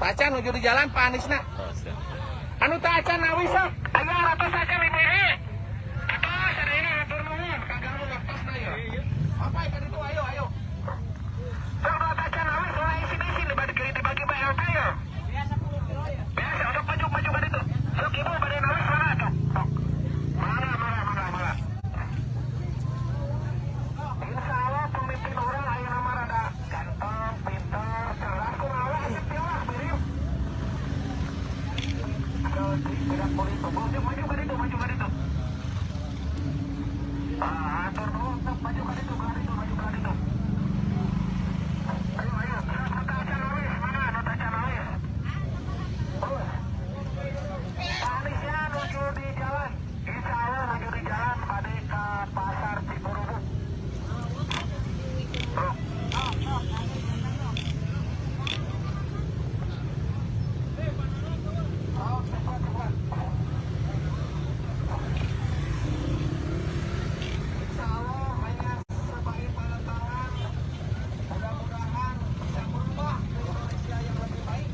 Tacan nuju di jalan Pak Aniesna. Anu teu acan nawi sok. Aya ratus acan ibu-ibu. Atos sadayana hatur nuhun kaganggu waktosna ieu. Apa ka ditu ayo ayo. Sok nu teu acan nawi soalnya isin-isin dibagi dibagi Pak LT ya. Biasa sok maju maju ka ditu. Sok ibu bade nawis mana tuh? Sok. Mangga mangga mangga mangga. Insya Allah pemimpin orang ayeuna mah rada ganteng, pinter, cerdas kumaha we asup tilah mirip. Tidak politik. Maju maju ka ditu, maju ka ditu. Ah, atur nuhun, sok maju ka ditu, ka ditu, maju ka ditu. Ayo ayo, nu teu acan nawis, mana nu teu acan nawis? Terus. Pak Aniesnya nuju di jalan. Insya Allah nuju di jalan bade ka Pasar Cikurubuk. Sok. Oh, cepat cepat. Insya Allah hanya sebagai penentangan, mudah-mudahan bisa berubah ke Indonesia yang lebih baik.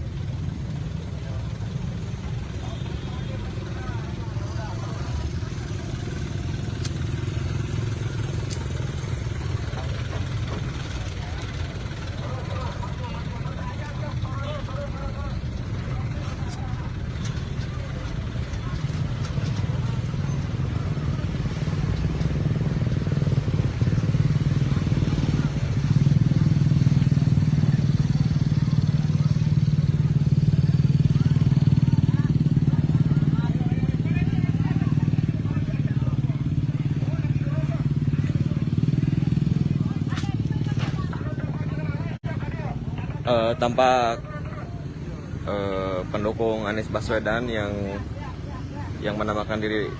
Tampak pendukung Anies Baswedan yang menamakan diri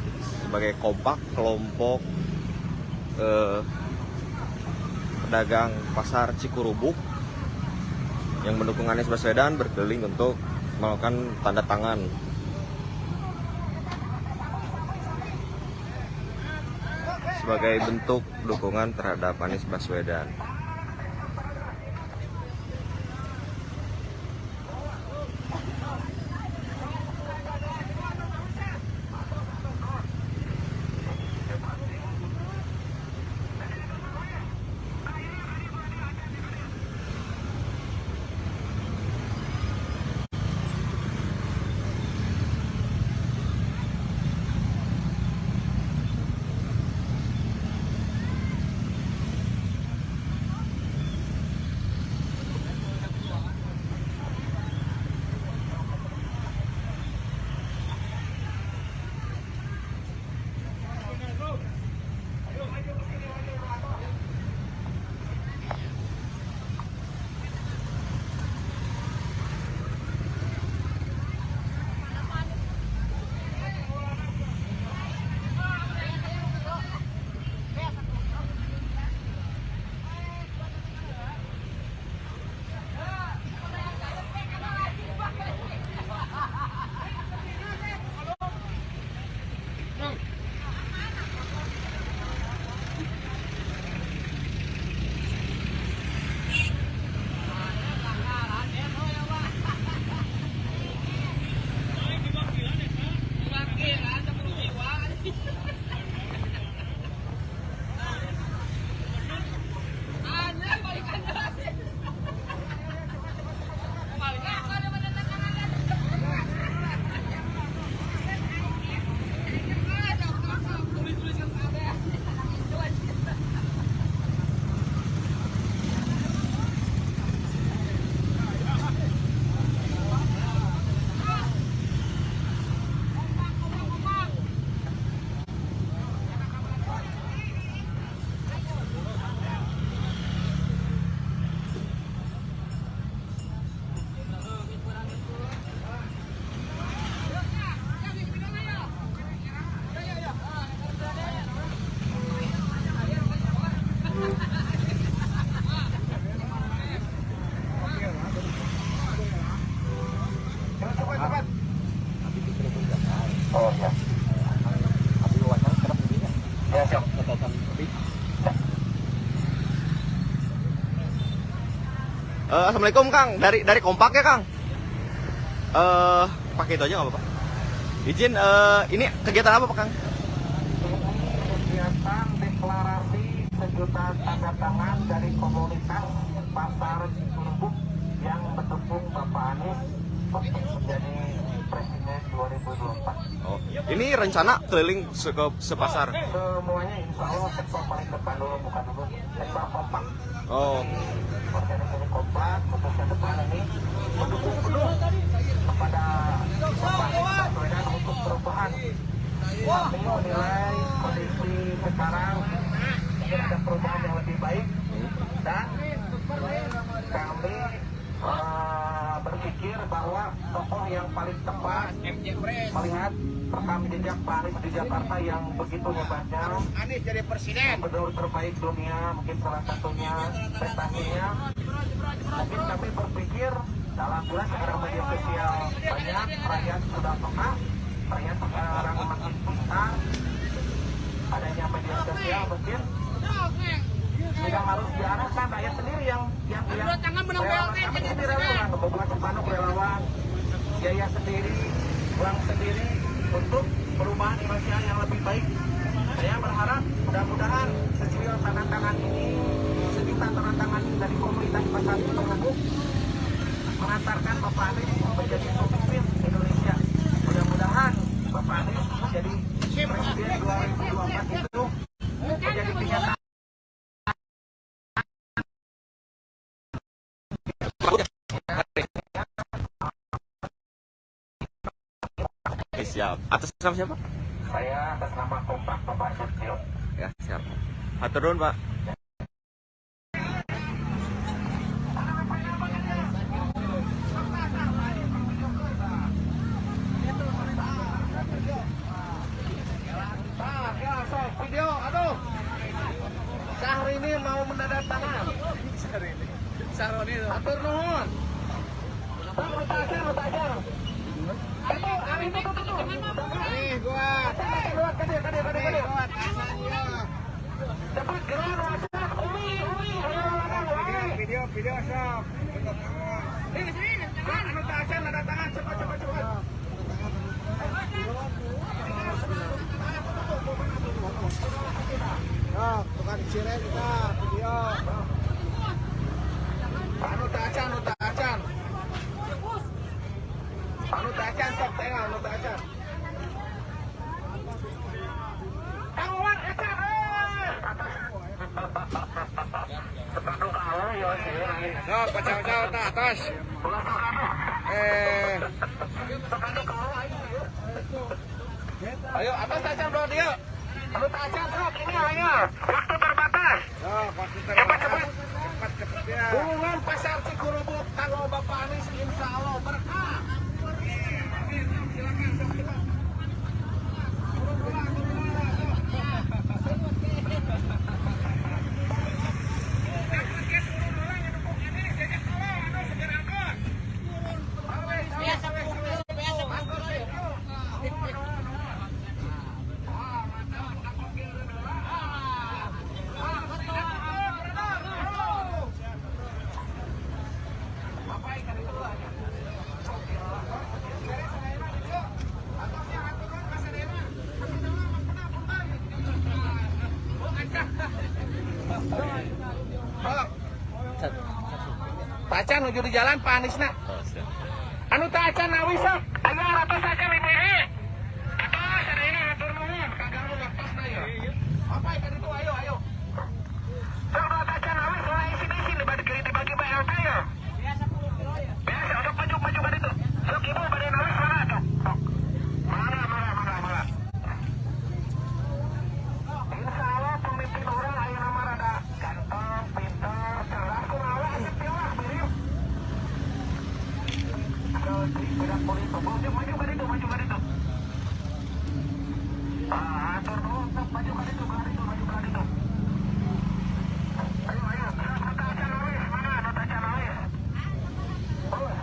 sebagai Kompak kelompok pedagang Pasar Cikurubuk yang mendukung Anies Baswedan berkeliling untuk melakukan tanda tangan sebagai bentuk dukungan terhadap Anies Baswedan. Oh ya. Abi wawancara sekarang begini. Ya siap. Catatan lebih. Assalamualaikum Kang, dari Kompak ya Kang? Pakai itu aja nggak apa-apa. Izin, ini kegiatan apa Pak Kang? Ini kegiatan deklarasi sejuta tanda tangan dari komunitas Pasar Cikurubuk yang mendukung Bapak Anies untuk menjadi Presiden 2024. Oh, ini rencana keliling ke sepasar. Semuanya insya Allah sektor paling depan dulu, bukan dulu, sektor kompak. Oh, Organisasi kompak, khususnya depan ini mendukung penuh kepada Bapak Anies Baswedan untuk perubahan. Kami menilai kondisi sekarang mungkin ada perubahan yang lebih baik dan kami berpikir bahwa tokoh yang paling tepat melihat rekam jejak Pak Anies di Jakarta yang begitu hebatnya, Anies jadi presiden. gubernur terbaik dunia, mungkin salah satunya prestasinya. Mungkin kami berpikir dalam jelas sekarang media sosial banyak, rakyat sudah peka, rakyat sekarang makin pintar, adanya media sosial mungkin tidak harus diarahkan, rakyat sendiri yang relawan. Kami sendiri relawan, membuat spanduk relawan, biaya sendiri, uang sendiri untuk perubahan Indonesia yang lebih baik. Saya berharap mudah-mudahan secuil tanda tangan ini, sejuta tanda tangan dari komunitas Pasar Cikurubuk mengantarkan Bapak Anies menjadi pemimpin Indonesia. Mudah-mudahan Bapak Anies menjadi Presiden 2024 itu menjadi kenyataan. Oke, siap. Atas nama siapa? Saya atas nama Kompak Bapak Setio. Ya, siap. Hatur nuhun, Pak. Nah, ya, sok video, aduh. Syahrini mau menandatangan. Saroni itu. Hatur nuhun. Bang, lu tajar, lu tajar. Itu, ari itu, tuh, tuh, tuh. Nih gua. Lewat, kade, kade, kade, kade. Lewat asalnya. Cepat, gerak, wajah. Umi, umi, ayo, ayo, ayo. Video video sok. Untuk tangan. Bang, anu tajar, tanda tangan, cepat, cepat, cepat. Sok, tukang cireng kita video. Anu tacan, anu tacan. Anu tacan, sok tengah, anu tacan. Kang Wawan, acan, eh. Sepanduk Allah, ya, sih. Sok, pacau-cau ta atas. Ulah sepanduk. Eh, Sepanduk Allah, ayo. Ayo, atas tacan, bro, dia. Anu tacan, sok, ini ayo. Waktu terbatas. sok, waktu terbatas. Cepat cepat ya. Hubungan Pasar Cikurubuk kalau Bapak Anies insya Allah berkah. Silakan, sok, cepat. Turun bola, turun bola, sok. Tacan nuju di jalan Pak Aniesna. Oh, siap. Anu tacan nawis sok. Aya ratus acan ibu ini. Atos ada ini hatur nuhun kaganggu waktosna ya. Apa ikan itu ayo ayo. Sok dua tacan nawis ulah isin-isin dibagi dibagi BLT ya. Biasa untuk maju maju kan itu. Sok ibu bade nawis mana tuh? Sok. Mana mana mana mana. Insya Allah pemimpin orang ayeuna mah rada ganteng, pintar, cerdas, kumaha asep pilah mirip. Tidak boleh maju maju ke itu, maju ke itu. Ah, atur dulu, maju ke itu, ke itu, maju ke itu. Ayo, ayo, Nota Canolis, mana Nota Canolis? Terus.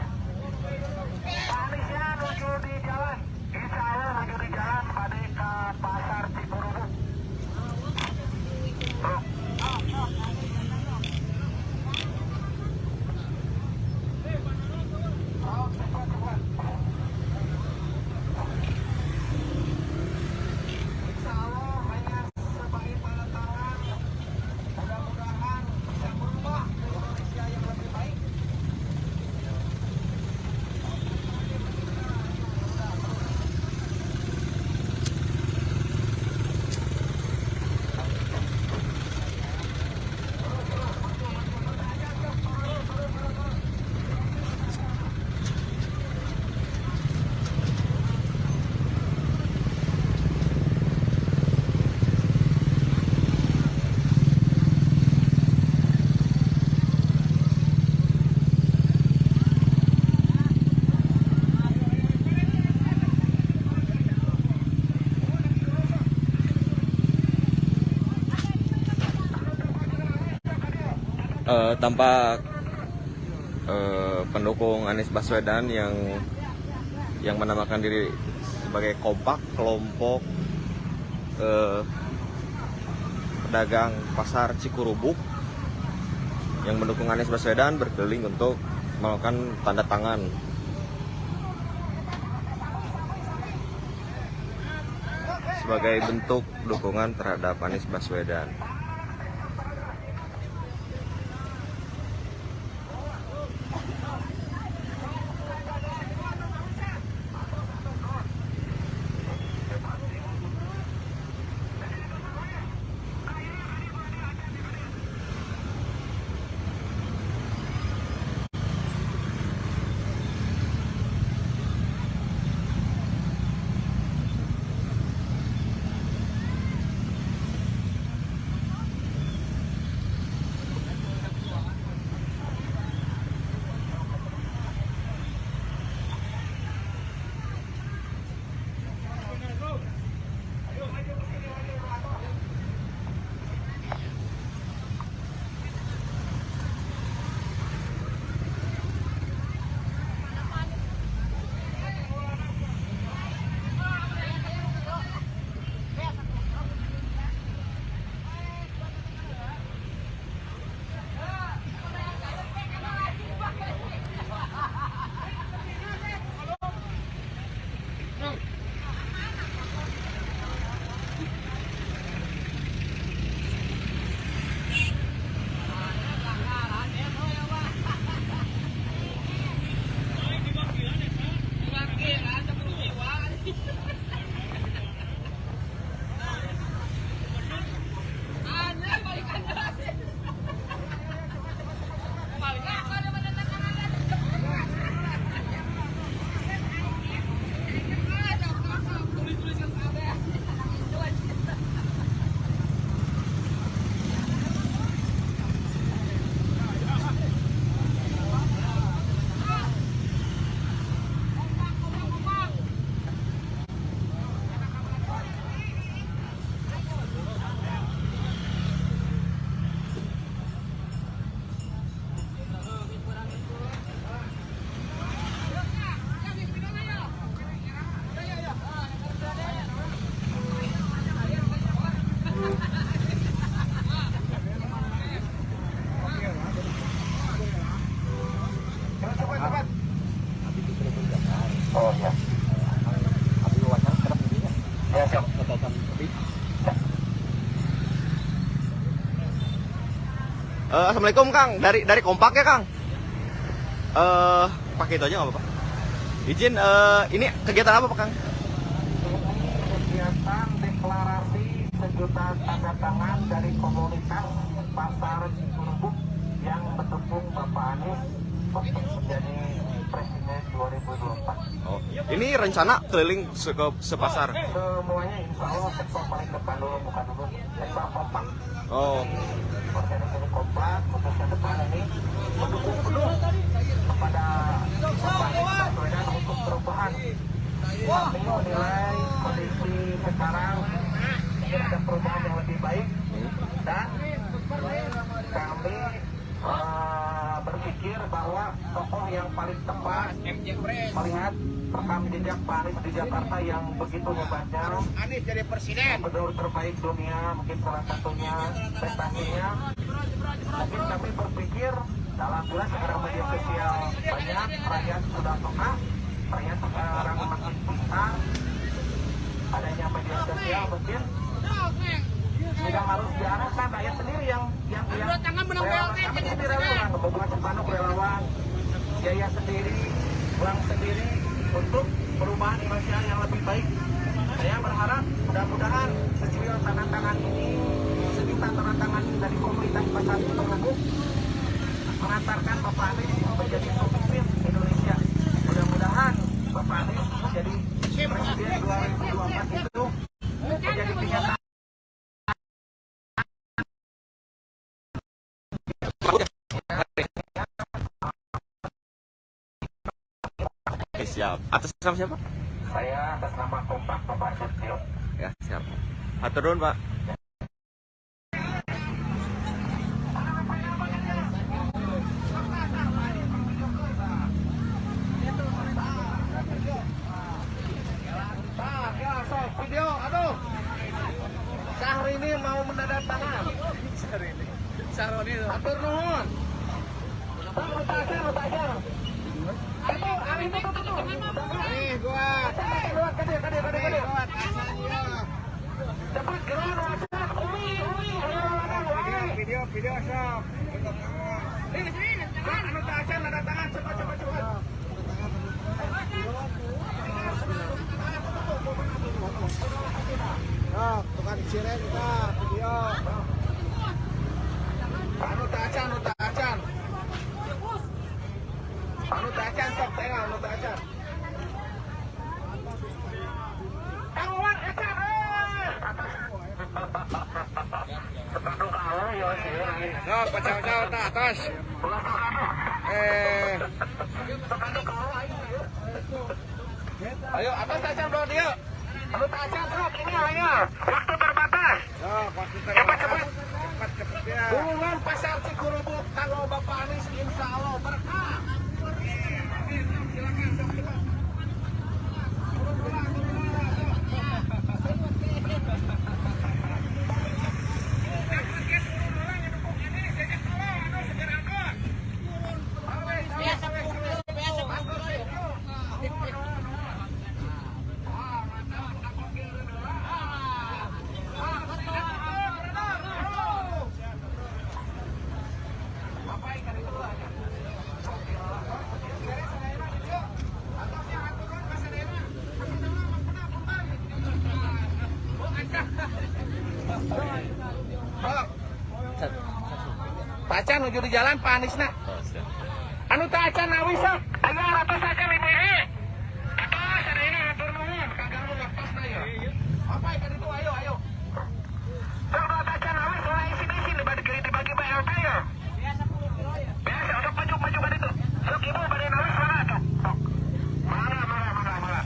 Pak Aniesnya nuju di jalan. Insya Allah nuju di jalan. Tampak pendukung Anies Baswedan yang menamakan diri sebagai Kompak, kelompok pedagang pasar Cikurubuk yang mendukung Anies Baswedan berkeliling untuk melakukan tanda tangan sebagai bentuk dukungan terhadap Anies Baswedan. Cepat, cepat. Oh ya. Ya, siap. Assalamualaikum Kang, dari Kompak ya Kang. Pakai itu aja nggak apa-apa. Izin, ini kegiatan apa Pak Kang? Kegiatan deklarasi sejuta tanda tangan dari komunitas Pasar Cikurubuk yang mendukung Bapak Anies untuk menjadi presiden 2024. Oh, ini rencana keliling ke sepasar. Semuanya insya Allah sektor paling depan dulu, bukan dulu, sektor Kompak. Oh, Organisasi Kompak, khususnya depan ini mendukung penuh kepada Bapak Anies Baswedan untuk perubahan. Kami menilai kondisi sekarang ingin ada perubahan yang lebih baik dan kami berpikir bahwa tokoh yang paling tepat melihat rekam jejak Pak Anies di Jakarta yang begitu hebatnya, Anies jadi presiden. gubernur terbaik dunia, mungkin salah satunya prestasinya. Mungkin kami berpikir, alhamdulillah sekarang media sosial banyak, rakyat sudah peka, rakyat sekarang makin pintar. Adanya media sosial mungkin tidak harus diarahkan, rakyat sendiri yang relawan. Kami sendiri relawan, membuat spanduk relawan, biaya sendiri, uang sendiri untuk perubahan Indonesia yang lebih baik. Saya berharap mudah-mudahan secuil tanda tangan ini, sejuta tanda tangan ini dari komunitas Pasar Cikurubuk mengantarkan Bapak Anies menjadi pemimpin Indonesia. Mudah-mudahan Bapak Anies menjadi presiden 2024 itu menjadi kenyataan. Oke, siap. Atas nama siapa? Saya atas nama Kompak Bapak Setio. Ya, siap. Hatur nuhun, Pak. Syahrini mau menandatangan. Saroni itu. Atur nuhun. Bang, utajar, utajar. Ayo, ari itu tuh tuh. Nih gua. Keluar, kade, kade, kade, Nih kade. gua atasan ya. Cepat gerak, wajah. Umi, umi, ayo ladang, Video, wae. video, video sok. Tanda tangan. Bang, anu teu acan tanda tangan, cepat, cepat, cepat. Sok, tukang cireng kita video. Anu teu acan, anu teu acan. Anu teu acan sok teh, anu teu acan. Kang Wawan acan eh. Aduh kalah ya sih. Sok, pacau-cau ta atas. Eh, Ayo, atas acan bro dia. Anu teu acan sok ini ayo. Waktu terbatas. sok, waktu Cepat, terbatas. cepat. Cepat, cepat ya. Dukungan Pasar Cikurubuk kanggo Bapak Anies insya Allah berkah. Silakan sok cepat. Turun bola, turun bola, sok. Pacan nuju di jalan Pak Aniesna. Anu teu acan nawis sok. Aya ratus acan ibu-ibu. Atos sadayana hatur nuhun kaganggu waktosna ieu. Apa ka ditu ayo ayo. Sok nu teu acan nawis ulah isin-isin dibagi dibagi BLT ya. Biasa sok maju maju ka ditu. Sok ibu bade nawis mana sok. Sok. Mana mana mana mana.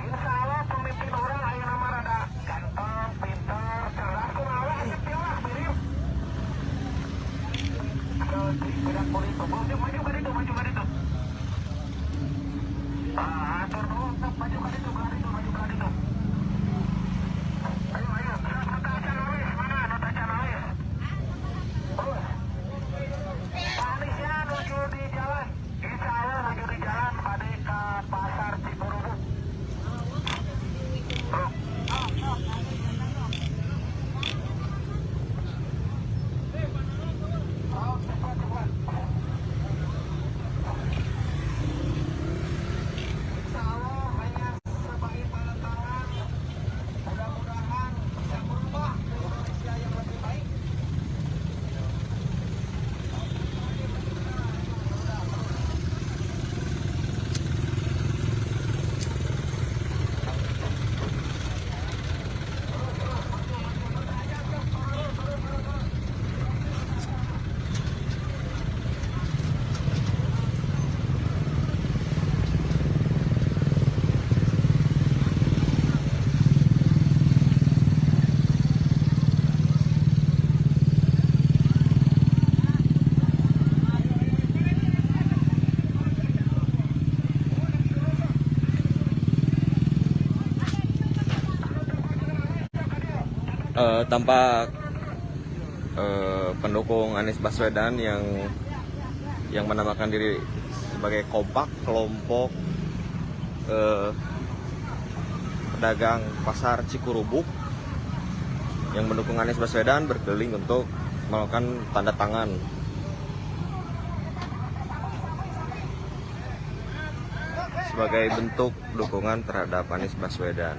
Insya Allah pemimpin urang ayeuna mah rada ganteng, pinter, cerdas kumaha we asup pilah mirip. Tidak politik, maju maju ka ditu, maju ka ditu. Ah, atur nuhun, sok maju ka ditu, ka ditu, maju ka ditu. Ayo, ayo, sok nu teu acan nawis, mana nu teu acan nawis? Terus. Pak Aniesnya nuju di jalan. Insya Allah nuju di jalan bade ka Pasar Cikurubuk. Bro. Oh, cepat, cepat. Insya Allah hanya sebagai tanda tangan. Mudah-mudahan bisa berubah ke Indonesia yang lebih baik. Tampak pendukung Anies Baswedan yang menamakan diri sebagai Kompak kelompok eh, pedagang Pasar Cikurubuk yang mendukung Anies Baswedan berkeliling untuk melakukan tanda tangan sebagai bentuk dukungan terhadap Anies Baswedan.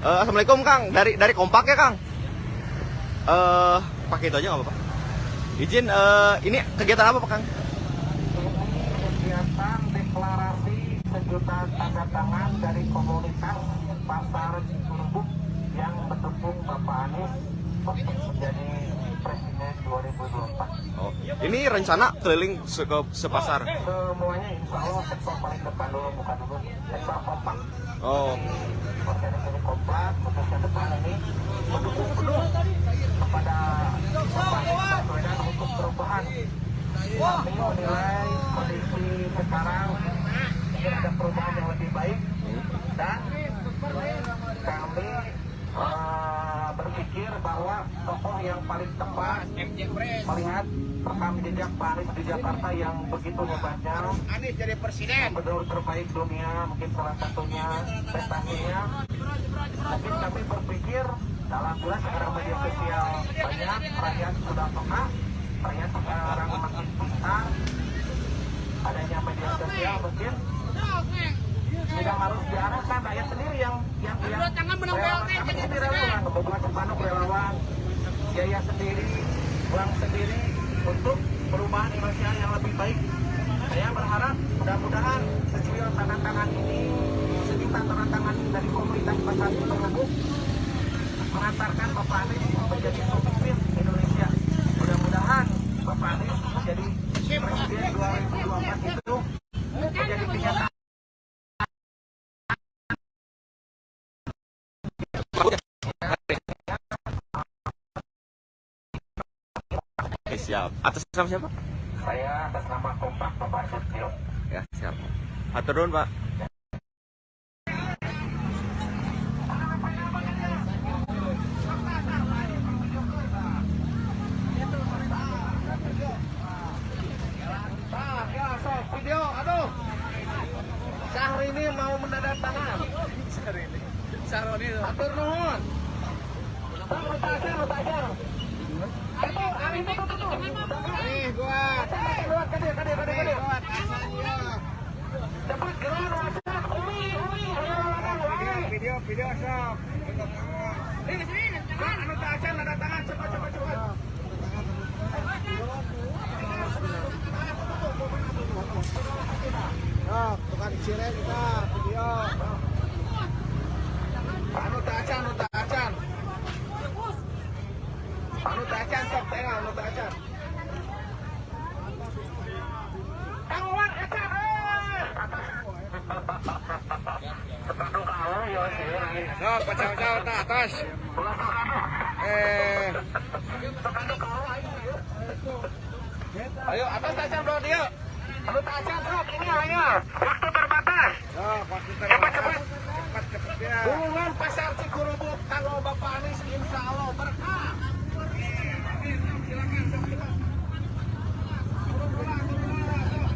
Assalamualaikum Kang, dari Kompak ya Kang. Pakai itu aja nggak apa-apa. Izin, ini kegiatan apa Pak Kang? Ini kegiatan deklarasi sejuta tanda tangan dari komunitas Pasar Cikurubuk yang mendukung Bapak Anies untuk menjadi Presiden 2024. Oh, ini rencana keliling ke sepasar. Semuanya insya Allah sektor paling depan dulu, bukan dulu, sektor Kompak. Oh, Organisasi Kompak, khususnya depan ini mendukung penuh kepada Bapak Anies Baswedan untuk perubahan. Kami menilai kondisi sekarang mungkin ada perubahan yang lebih baik dan kami berpikir bahwa tokoh yang paling tepat melihat rekam jejak Pak Anies di Jakarta yang begitu hebatnya, Anies jadi presiden. gubernur terbaik dunia, mungkin salah satunya prestasinya. Mungkin kami berpikir, alhamdulillah sekarang media sosial banyak, rakyat sudah peka, rakyat sekarang makin pintar. Adanya media sosial mungkin tidak harus diarahkan, rakyat sendiri yang relawan. Kami sendiri relawan, membuat spanduk relawan, biaya sendiri, uang sendiri untuk perubahan Indonesia yang lebih baik. Saya berharap mudah-mudahan secuil tanda tangan ini, sejuta tanda tangan dari komunitas Pasar Cikurubuk mengantarkan Bapak Anies menjadi pemimpin Indonesia. Mudah-mudahan Bapak Anies menjadi Presiden 2024 itu menjadi kenyataan. Oke, siap. Atas nama siapa? Saya atas nama Kompak Bapak Setio. Ya, siap. Hatur nuhun, Pak. Nah, ya, sok video, aduh. Syahrini mau menandatangan. Saroni itu. Hatur nuhun. Bang, lu tajar, lu tajar. Itu, ari itu, tuh, tuh. Nih gua. Lewat, kade, kade, kade, kade. Lewat asalnya. Cepat, gerak, wajah. Umi, umi, ayo, ladang, Video, wae. video, video sok. Bang, anu tajar, tanda tangan, cepat, cepat, cepat. Sok, tukang cireng kita video. Anu tacan, anu tacan. Anu tacan, sok, tengah, anu tacan. Kang Wan, ecan, eh. Sepatu kamu, ya, sih. Sok, pacau-pacau ta atas. Eh, Ayo, atas tacan, bro, dia. Anu tacan, sok, ini ayo. Waktu terbatas. Sok, waktu terbatas. Cepat, cepat ya. Dukungan Pasar Cikurubuk, kalau Bapak Anies insya Allah berkah. Silakan, sok, cepat. Turun bola, turun bola, sok.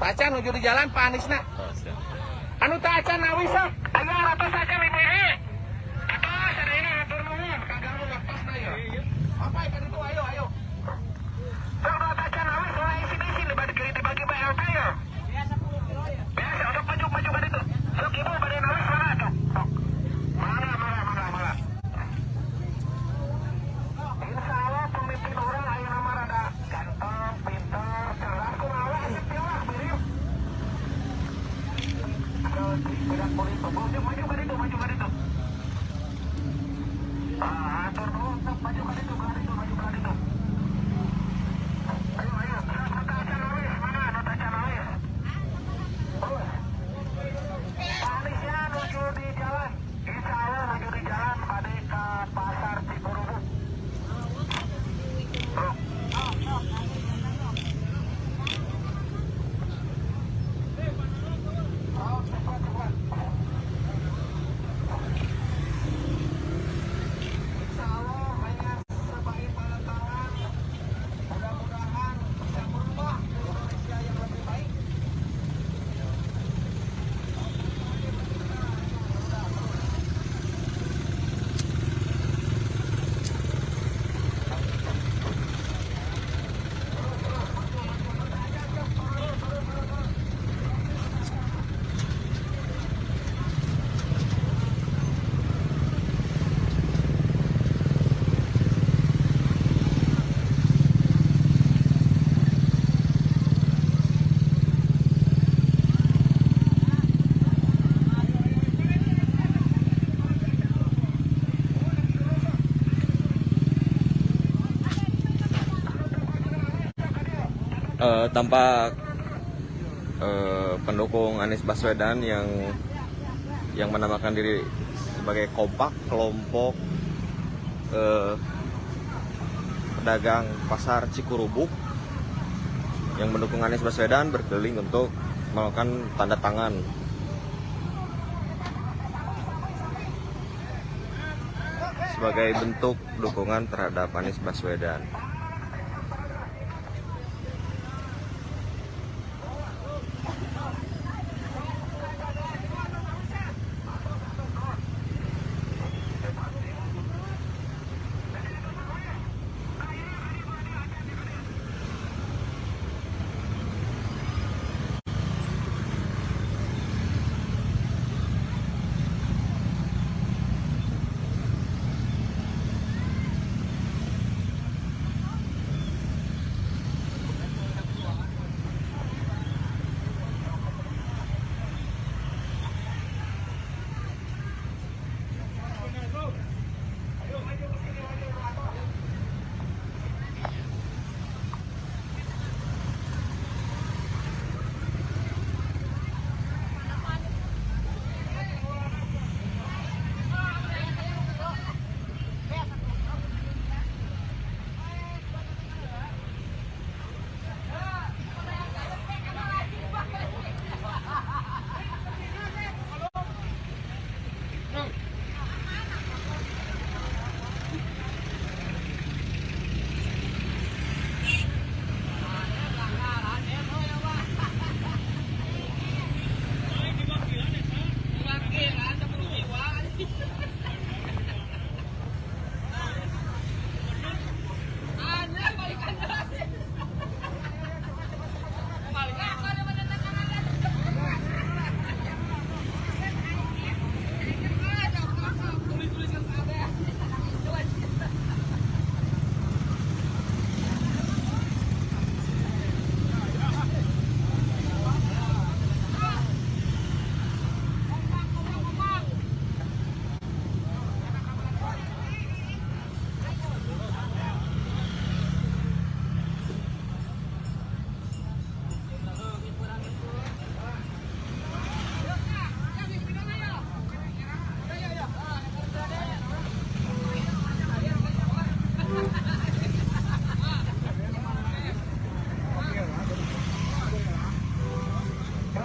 Tacan nuju di jalan Pak Aniesna. Oh, siap. Anu teu acan nawi sok. Aya ratus acan ibu-ibu. Atos sadayana hatur nuhun kaganggu waktosna ieu. Apa ikan itu ayo ayo. Sok nu teu acan nawi soalnya isi-isi dibagi dibagi BLT ya. Biasa sok maju maju ka ditu. Sok ibu bade nawi mangga atuh. Sok. Mangga mangga mangga mangga. Insya Allah pemimpin urang ayeuna mah rada ganteng, pinter, cerdas, kumaha we asep lah mirip. Tidak boleh maju maju ka ditu, maju ka ditu. Tampak pendukung Anies Baswedan yang menamakan diri sebagai Kompak, kelompok pedagang pasar Cikurubuk yang mendukung Anies Baswedan berkeliling untuk melakukan tanda tangan. Sebagai bentuk dukungan terhadap Anies Baswedan.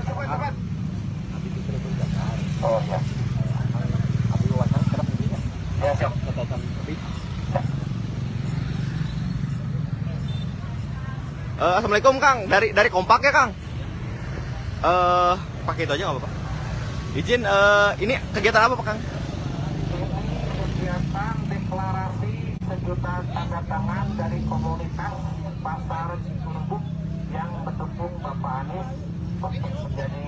Cepat, cepat. Oh ya. Ya, siap. Assalamualaikum Kang, dari Kompak ya Kang? Pakai itu aja nggak apa-apa. Izin, ini kegiatan apa Pak Kang? Ini kegiatan deklarasi sejuta tanda tangan dari komunitas Pasar Cikurubuk yang mendukung Bapak Anies untuk menjadi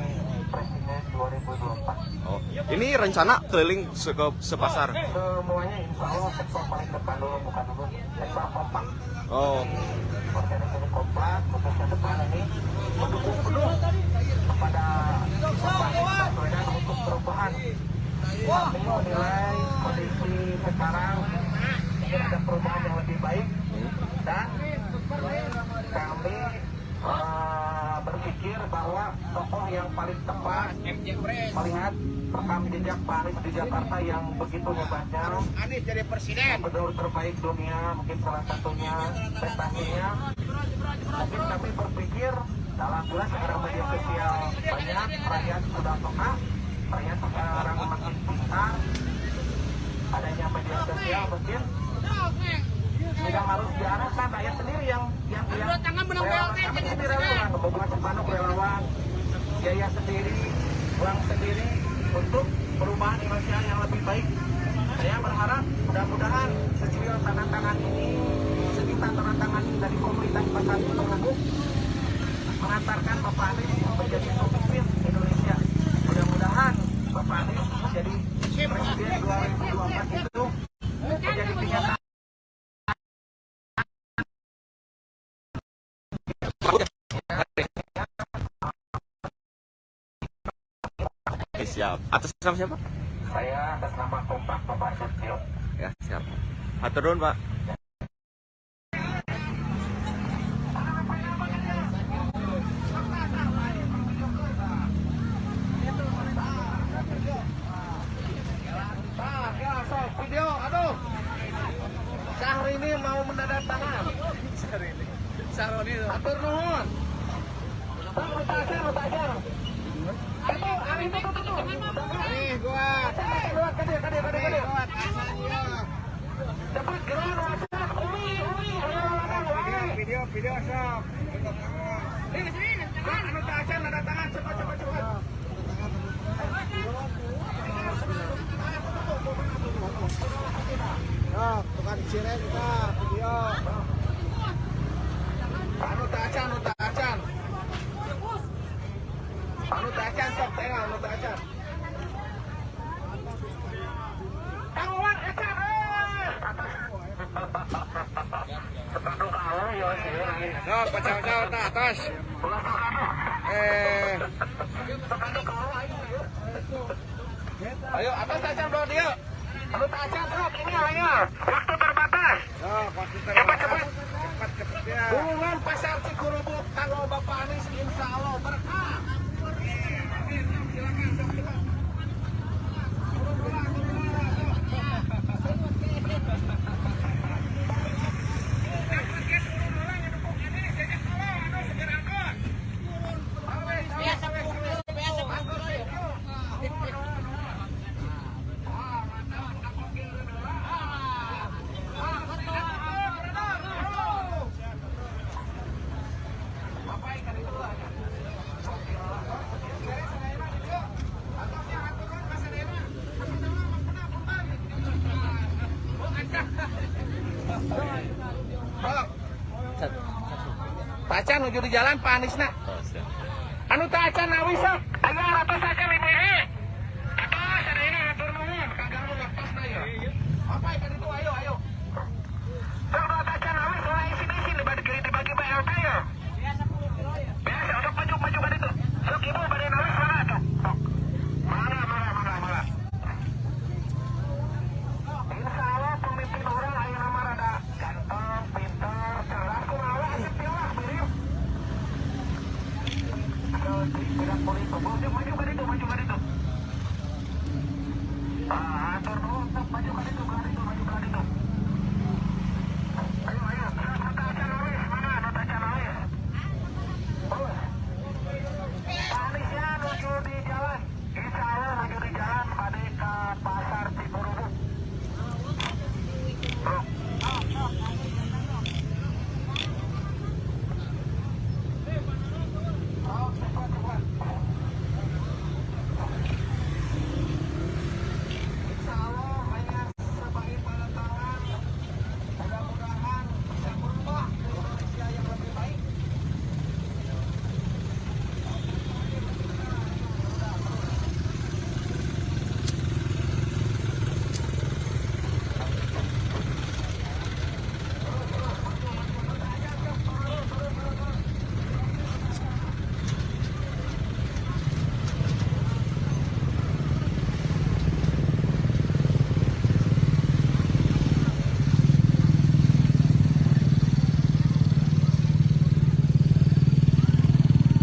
presiden 2024. Oh, ini rencana keliling ke sepasar. Semuanya insya Allah sektor paling depan dulu, bukan dulu, sektor Kompak. Oh, Organisasi Kompak, khususnya depan ini mendukung penuh kepada Bapak Anies Baswedan untuk perubahan. Kami menilai kondisi sekarang ingin ada perubahan yang lebih baik dan kami berpikir bahwa tokoh yang paling tepat melihat rekam jejak Pak Anies di Jakarta yang begitu hebatnya, Anies jadi presiden. Gubernur terbaik dunia, mungkin salah satunya prestasinya. Mungkin kami berpikir, alhamdulillah sekarang media sosial banyak, rakyat sudah peka, rakyat sekarang makin pintar. Adanya media sosial mungkin tidak harus diarahkan, rakyat sendiri yang relawan. Kami sendiri relawan, membuat spanduk relawan, biaya sendiri, uang sendiri untuk perubahan Indonesia yang lebih baik. Saya berharap mudah-mudahan secuil tanda tangan ini, sejuta tanda tangan ini dari komunitas Pasar Cikurubuk mengantarkan Bapak Anies menjadi pemimpin Indonesia. Mudah-mudahan Bapak Anies menjadi presiden 2024 itu menjadi kenyataan. Oke, siap. Atas nama siapa? Saya atas nama Kompak Bapak Setio. Ya, siap. Hatur nuhun, Pak. nuhun. Bang, nu acan, nu acan. Itu, ari itu tuh tuh. Nih, gua. Lewat ka dieu, ka dieu, ka dieu, ka dieu. Lewat acan ieu. Cepat geura nu acan. Umi, umi, ayo lawan wae. Video, video sok. Tanda tangan. Bang, anu teu acan tanda tangan cepat cepat cepat. Sok, tukang cireng kita video. Anu teu acan, anu teu acan. Anu teu acan sok teh, anu teu acan. Kang Wawan acan eh. Aduh kamu ya sih. Sok, pacau-cau ta atas. Eh, Ayo atas acan bro dia. Anu teu acan sok ini ayo. Waktu terbatas. sok, waktu terbatas. Cepat, cepat ya. Hubungan Pasar Cikurubuk kanggo Bapak Anies insya Allah berkah. Silakan sok cepat. Turun bola, turun bola, sok. Pacan nuju di jalan Pak Aniesna. Anu teu acan nawi sok. Aya ratus acan ibu-ibu. Atos sadayana hatur nuhun kaganggu waktosna ieu. Apa ka ditu ayo ayo. Sok nu teu acan nawi soalnya isin-isin dibagi dibagi BLT ya. Biasa sok maju maju ka ditu. Sok ibu bade nawis mana atuh. Sok. Mangga mangga mangga mangga. Insya Allah pemimpin orang ayeuna mah rada ganteng, pinter, cerdas kumaha we asep pilah mirip. Tidak boleh maju maju ka ditu, maju ka ditu.